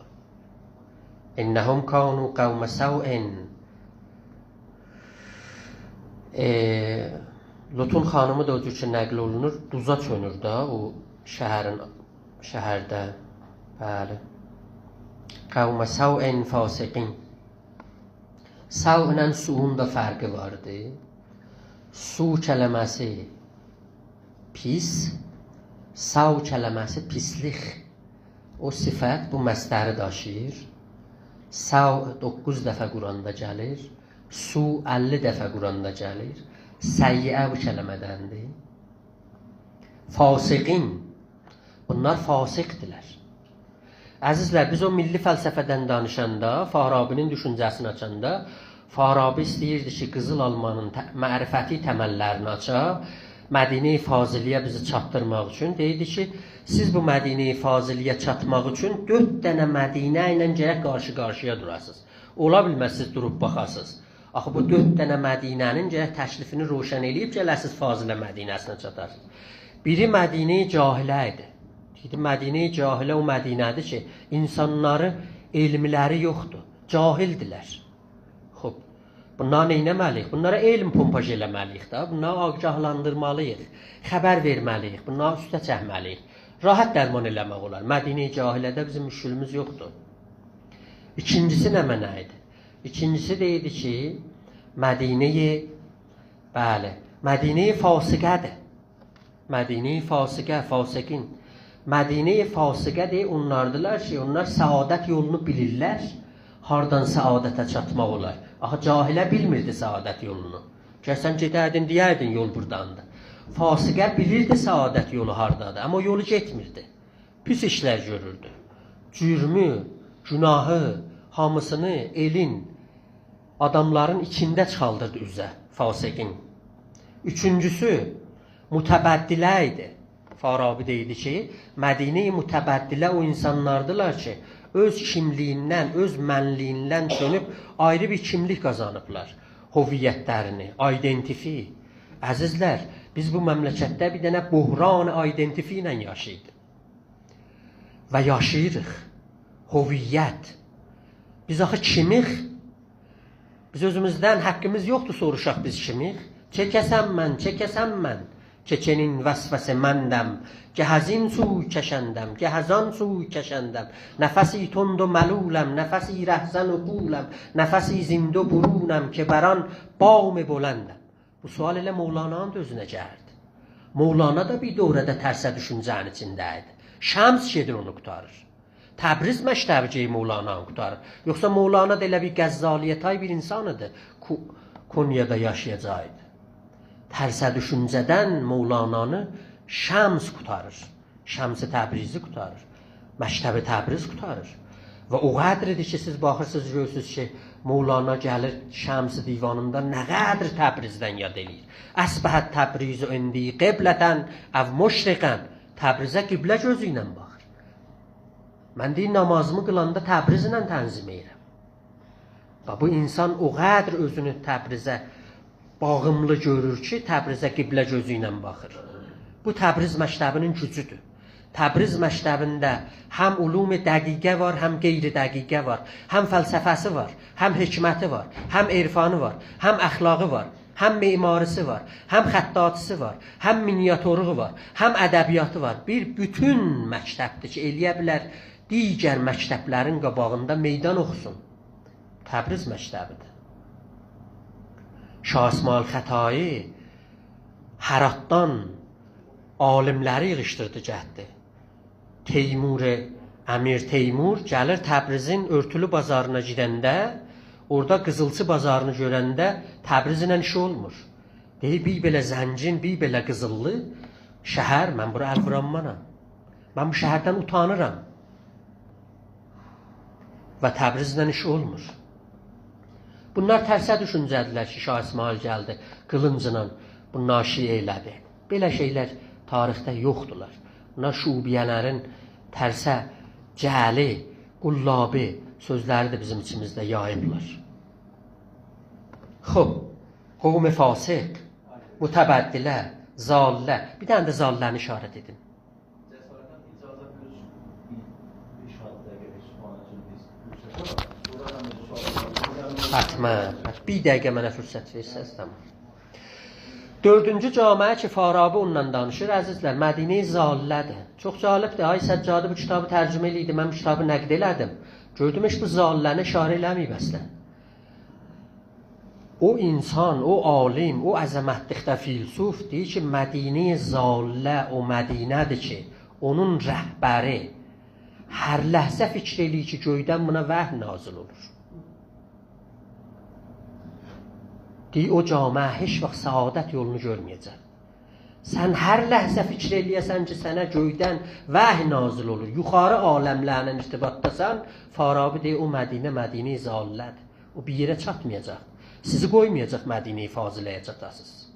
انهم کانوا قوم سوء. ائ، لوطون خانیمی دا او جور کی نقل اولونور، دوزا چؤنور ده او شهرین، شهرده. بلی. قوم سوء فاسقین. سوء ایله سوءون دا فرقی واردی. سوء کلمه‌سی پیس، سوء کلمه‌سی پیسلیک. او صفت بو مصدری داشیییر. سوء دوققوز دفعه قرآندا گلیر. سوء اللی دفعه قرآندا گلیر. سیئه بو کلمه‌دندیر. فاسقین. بونلار فاسقدیلر. عزیزلر، بیز او میللی فلسفه‌دن دانیشاندا، فارابی‌نین دوشونجه‌سینی آچاندا، فارابی ایسته‌ییردی کی، قیزیل آلمانین ت-، معرفتی تمللرینی آچا، مدینه‌ی فاضله‌یه بیزی چاتدیرماق اوچون. دئییردی کی، سیز بو مدینه‌ی فاضله‌یه چاتماق اوچون دؤرد دنه مدینه ایله گرک قارشی-قارشییا دوراسینیز. اولا بیلمز سیز دوروب باخاسینیز. آخی بو دؤرد دنه مدینه‌نین گرک تکلیفینی روشن ائله‌ییب گله‌سینیز فاضله مدینه‌سینه چاتاسینیز. بیری مدینه‌ی جاهله ایدی. دئییردی، مدینه‌ی جاهله او مدینه‌دیر کی، اینسانلاری، علملری یوخدور، جاهلدیلر. خوب، بونلاری نئینه‌مه‌لی‌ییک؟ بونلارا علم پمپاژ ائله‌مه‌لی‌ییک دا، بونلاری آگاهلاندیرمالی‌ییق، خبر وئرمه‌لی‌ییک، بونلاری اوسته چکمه‌لی‌ییک. راحت درمان ائله‌مک اولار. مدینه‌ی جاهله‌ده بیزیم مشکلیمیز یوخدور. ایکینجیسی نمنه ایدی؟ ایکینجیسی دئییردی کی، مدینه‌ی، بلی، مدینه‌ی فاسقه‌دیر. مدینه‌ی فاسقه، فاسقین. مدینه‌ی فاسقه دئییر، اونلاردیلار کی، اونلار سعادت یولونو بیلیرلر. هاردان سعادته چاتماق اولار؟ آخی جاهله بیلمیردی سعادت یولونو. گرک سن گئده‌یدین، دئیه‌یدین: «یول بوراداندیر.» فاسقه بیلیردی سعادت یولو هاردادیر، آمما او یولو گئتمیردی. پیس ایشلر گؤروردو. جرمو، گناهی، هامیسینی ائلین، آداملارین ایچینده چیخاردیردی اوزه، فاسقین. اوچونجوسو، متبدله ایدی. فارابی دئییردی کی، مدینه‌ی متبدله او اینسانلاردیلار کی، اؤز کیملیگیندن، اؤز منلیگیندن چؤنوب آیری بیر کیملیک قازانیبلار. هویتلرینی، identity. عزیزلر، بیز بو مملکتده بیر دنه بحران identity ایله یاشاییریق. و یاشاییریق. هویت. بیز آخی کیمیک؟ بیز اؤزوموزدن حاققیمیز یوخدور سوروشاق بیز کیمیک؟ چه کسم من، چه کسم من؟ که چنین وسوسه‌مندم، گه از این سوی کشندم، گه از آن سوی کشندم. نفسی تند و ملولم، نفسی رهزن و غولم، نفسی زین دو برونم که بر آن بام بلندم. بو سؤال ائله مولانانین دا اؤزونه گلدی. مولانا دا بیر دوره‌ده ترسه دوشونجه‌نین ایچینده ایدی. شمس گئدیر اونو قوتاریر. تبریز مکتبی گئدیر مولانانی قوتاریر. یوخسا مولانا دا ائله بیر غزالی‌یه تای بیر اینسان ایدی. کو-، کونیادا یاشایاجاق ایدی. ترسه دوشونجه‌دن مولانانی شمس قوتاریر. شمس تبریزی قوتاریر. مکتب تبریز قوتاریر. و او قدر ایدی کی، سیز باخیرسینیز، گؤرورسونوز کی، مولانا گلیر شمس دیوانیندا نه قدر تبریزدن یاد ائله‌ییر. «أصبحت تبریز عندی قبلةً أو مشرقاً.» تبریزه قبله گؤزو ایله باخیر. من، دئییر، نامازیمی قیلاندا تبریزله تنظیم ائدیرم. باخ، بو اینسان او قدر اؤزونو تبریزه باغیملی گؤرور کی، تبریزه قبله گؤزو ایله باخیر. بو تبریز مکتبینین گوجودور. تبریز مکتبینده هم علوم دقیقه وار، هم غیر دقیقه وار، هم فلسفه‌سی وار، هم حکمتی وار، هم عرفانی وار، هم اخلاقی وار، هم معماری‌سی وار، هم خطاطی‌سی وار، هم مینیاتورلوغو وار، هم ادبیاتی وار. بیر بوتون مکتبدیر کی، ائلیه بیلر دیگر مکتبلرین قاباغیندا میدان اوخوسون. تبریز مکتبیدیر. شاه اسماعیل خطایی هراتدان عالیملری ییغیشدیردی، گتدی. تیمور، امیر تیمور گلیر تبریزین اؤرتولو بازارینا گیرنده، اورادا قیزیلچی بازارینی گؤرنده تبریزله ایشی اولمور. دئییر، بیر بئله زنگین، بیر بئله قیزیللی شهر، من بورا ال وورانمانام. من بو شهردن اوتانیرام. و تبریزله ایشی اولمور. بونلار ترسه دوشونجه‌دیرلر کی، شاه اسماعیل گلدی، قیلینجلا بونلاری شیعه ائله‌دی. بئله شئیلر تاریخده یوخدولار. بونلار شعوبیه‌لرین ترسه جعلی، قلابی سؤزلریدیر بیزیم ایچیمیزده یاییبلار. خوب، قوم فاسق، متبدله، ضاله. بیر دنه ده ضاله‌نی اشاره ائدیم. حتماً. بیر دقیقه منه فرصت وئرسز، تمام. دؤردونجو جامعه کی، فارابی اوندان دانیشیر، عزیزلر، مدینه‌ی ضاله‌دیر. چوخ جالبدیر. آقای سجادی بو کیتابی ترجمه ائله‌ییردی، من بو کیتابی نقد ائله‌دیم. گؤردوم، هئچ بو ضاله‌نی اشاره ائله‌مه‌ییب اصلاً. او اینسان، او عالیم، او عظمتلیکده فیلسوف دئییر کی، مدینه‌ی ضاله او مدینه‌دیر کی، اونون رهبری هر لحظه فکر ائله‌ییر کی، گؤیدن بونا وحی نازل اولور. دئییر، او جامعه هئچ واخت سعادت یولونو گؤرمه‌یه‌جک. سن هر لحظه فکر ائله‌یه‌سن کی، سنه گؤیدن وحی نازل اولور، یوخاری عالملرله ارتباطداسان، فارابی دئییر، او مدینه، مدینه‌ی ضاله‌دیر. او بیر یئره چاتمایاجاق. سیزی قویمایاجاق مدینه‌ی فاضله‌یه چاتاسینیز.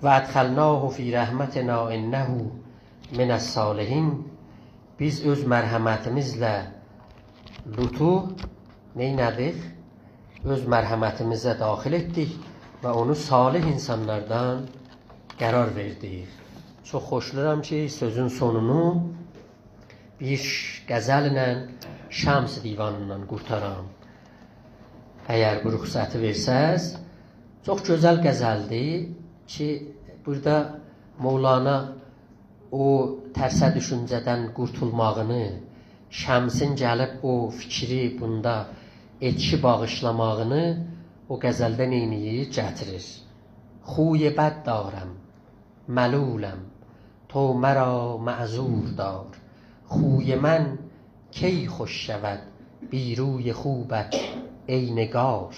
«وأدخلناه في رحمتنا إنه من الصالحين.» بیز اؤز مرحمتیمیزله لوطو نئینه‌دیک؟ اؤز مرحمتیمیزه داخل ائتدیک و اونو صالح اینسانلاردان قرار وئردیک. چوخ خوشلاییرام کی، سؤزون سونونو بیر غزلله شمس دیوانیندان قورتارام. اگر بو رخصتی وئرسز، چوخ گؤزل غزلدیر کی، بورادا مولانا او ترسه دوشونجه‌دن قورتولماغینی، شمسین گلیب او فیکری بوندا ائتکی باغیشلاماغینی او غزلده نئینیییر؟ گتیریر. «خوی بد دارم، ملولم، تو مرا معذور دار. خوی من کی خوش شود بی روی خوبت ای نگار.»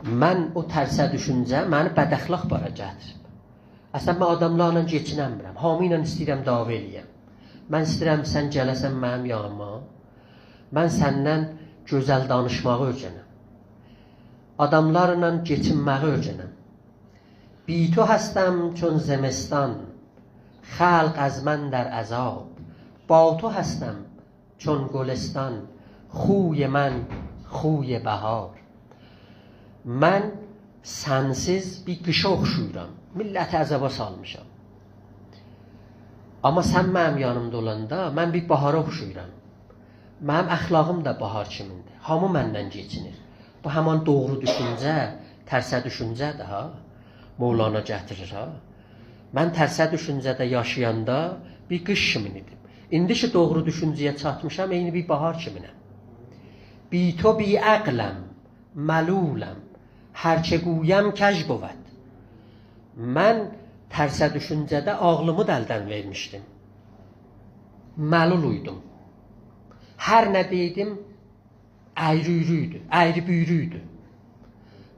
من او ترسه دوشونجه منی بداخلاقلارا گتیریب. اصلاً، من آداملارلا کئچیننمیرم. هامی ایله ایسته‌ییرم دعوا ائله‌یم. من ایسته‌ییرم، سن گله‌سن منیم یانیما. من سندن گؤزل دانیشماغی اؤیرنم. آداملارلا کئچینمه‌یی اؤیرنم. «بی تو هستم چون زمستان، خلق از من در عذاب. با تو هستم چون گلستان، خوی من خوی بهار.» من سنسیز بیر قیشا اوخشاییرام. میللتی عذابا سالمیشام. آمما سن منیم یانیمدا اولاندا من بیر باهارا اوخشاییرام. منیم اخلاقیم دا باهار کیمیندیر. هامی مندن کئچینیر. بو همان دوغرو دوشونجه، ترسه دوشونجه‌دیر ها. مولانا گتیریر ها. من ترسه دوشونجه‌ده یاشایاندا بیر قیش کیمین ایدیم. ایندی کی دوغرو دوشونجه‌یه چاتمیشام، عینی بیر باهار کیمینم. «بی تو بی‌عقلم، ملولم، هر چه گویم کژ بود.» من ترسه دوشونجه‌ده عاغلیمی دا الدن وئرمیشدیم. ملول ایدیم. هر نه دئیدیم، اَیری-اویرو ایدی، اَیری-بویرو ایدی.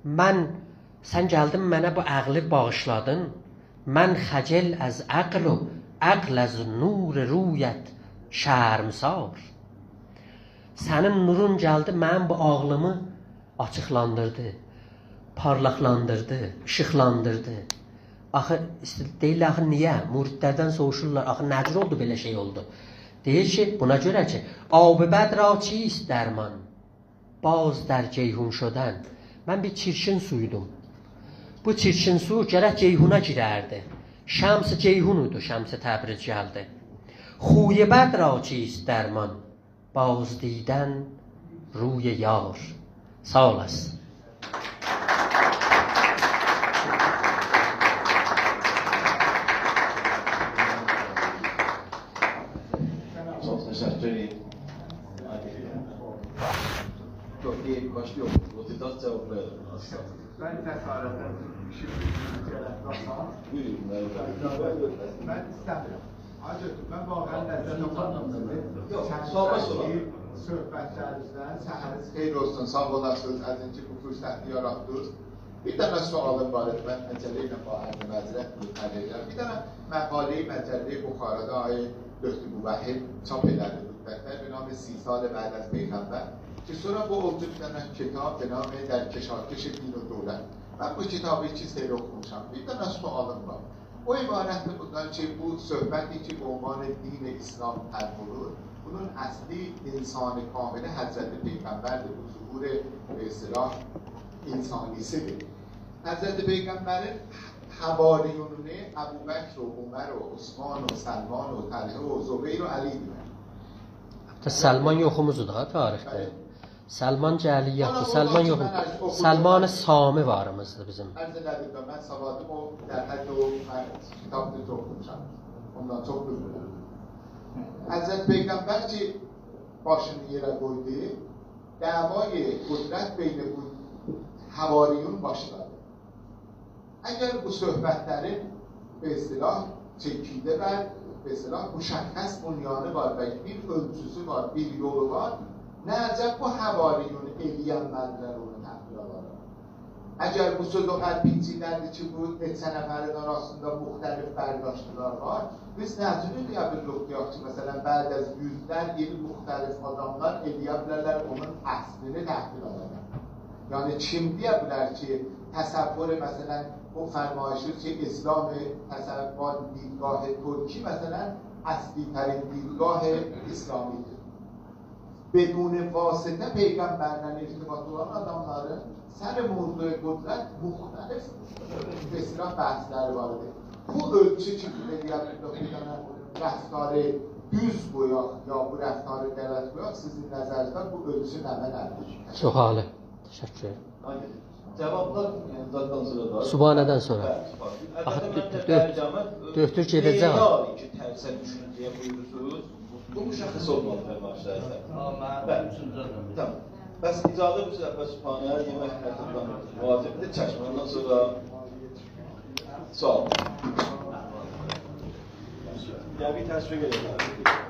من، سن گلدین منه بو عقلی باغیشلادین. «من خجل از عقل و عقل از نور رویت شرمسار.» سنین نورون گلدی، منیم بو عاغلیمی آچیقلاندیردی، پارلاقلاندیردی، ایشیقلاندیردی. آخی، ایست-، دئییرلر، آخی نییه؟ مریدلردن سوروشورلار، آخی نه جور اولدو، بئله شئی اولدو؟ دئییر کی، بونا گؤره کی، «آب بد را چیست درمان، باز در جیحون شدن.» من بیر چیرکین سویدوم. بو چیرکین سو گرک جیحونا گیرردی. شمس جیحون ایدی، شمس تبریز گلدی. «خوی بد را چیست درمان، بازدیدن روی یار.» ساغ اولاسین. چوخ تشکر ائدیرم. یوخ، دئییل، باشقا یوخ. او تئز جاواب وئریر. من جسارتله بیر شئی گلم، باشا. بویورون، بلی. من ایسته‌میرم. حاجی، من واقعاً لذت آپاردیم. یوخ، ساغ اول، سونرا. صحبتلرینیزدن، سحرینیز خیر اولسون، ساغ اولاسینیز، عزیزیم کی، بو فرصتی یاراتدینیز. بیر دنه سؤالیم وار ایدی، من عجله ایله با عرض معذرت مطلع ائدیرم. بیر دنه مقاله‌ای مجله‌ی بخارادا آقای دکتر موحد چاپ ائله‌دی مدت‌لر، به نام «سی سال بعد از پیغمبر»، کی سونرا بو اولدو بیر دنه کیتاب به نام «در کشاکش دین و دولت». من بو کیتابی ایکی سری اوخوموشام. بیر دنه سؤالیم وار. او عبارتدیر بوندان کی، بو صحبتی کی، به عنوان دین اسلام طرح اولور، بونون اصلی انسان کاملی حضرت پیغمبردیر، بو ظهور، به اصطلاح، انسانی‌سی‌دیر. حضرت پیغمبرین حواریونونو ابوبکر و عمر و عثمان و سلمان و طلحه و زبیر و علی دئییر. حتی سلمان یوخوموزدور دا تاریخده. بلی. سلمان جعلیاتدیر، حالا او سلمان واخت یوخ. من عرض اوخودوم. سلمان سامی واریمیزدیر بیزیم. عرض ائله‌دیم ده، من سوادیم او در حد او، من کیتاب دا چوخ اوخوموشام. اوندان چوخ بیلمیرم. حضرت پیغمبر کی باشینی یئره قویدو، دعوای قدرت بین بو حواریون باشلادی. اگر بو صحبتلرین، به اصطلاح، چکیده و، به اصطلاح، مشخص بنیانی وار و بیر اؤلچوسو وار، بیر یولو وار، نه عجب بو حواریون ائله‌ینمه‌دیلر اونو تحویل آلالار؟ اگر بو سؤز او قدر پیچیده‌دیر کی، بو نئچه نفرین آراسیندا مختلف برداشتلار وار، بیز نه جور ائلیه بیلیریک، دئیک کی، مثلاً، بعد از یوزلر ایل مختلف آداملار ائلیه بیلرلر اونون اصلینی تحویل آلالار؟ یعنی، کیم دئیه بیلر کی، تصور، مثلاً، او فرمایشی کی، اسلام تصور، دیدگاه ترکی، مثلاً، اصلی‌ترین دیدگاه اسلامی‌دیر؟ بدون واسطه پیغمبرله ارتباط اولان آداملارین سر موضوع قدرت مختلف، به اصطلاح، بحثلری وار ایدی. بو اؤلچو کی، ائلیه بیلیریک بیر دنه رفتاری دوز قویاق، یا بو رفتاری غلط قویاق، سیزین نظرینیزده بو اؤلچو نمنه‌دیر؟ چوخ عالی. تشکر. آیدین. جاوابلار، ائ، زاددان سونرا دا. صبحانه‌دن سونرا. بلی، صبحانه. آخی، البته، من دؤ-، ده دؤ-، درجه‌مه، دؤکتور ائ، گئده‌جک. یاری کی، ترسه دوشونجه‌یه بویورورسونوز. بو مشخص اولمالی فرمایشلرینیزده. آمما من، بلی، اوچونجو آدام. تامام. پس اجازه بو صبحانه‌یه یئمک هر زامان واجبدیر. چشم، اوندان سونرا سؤال. یا بیر تشویق ائدین.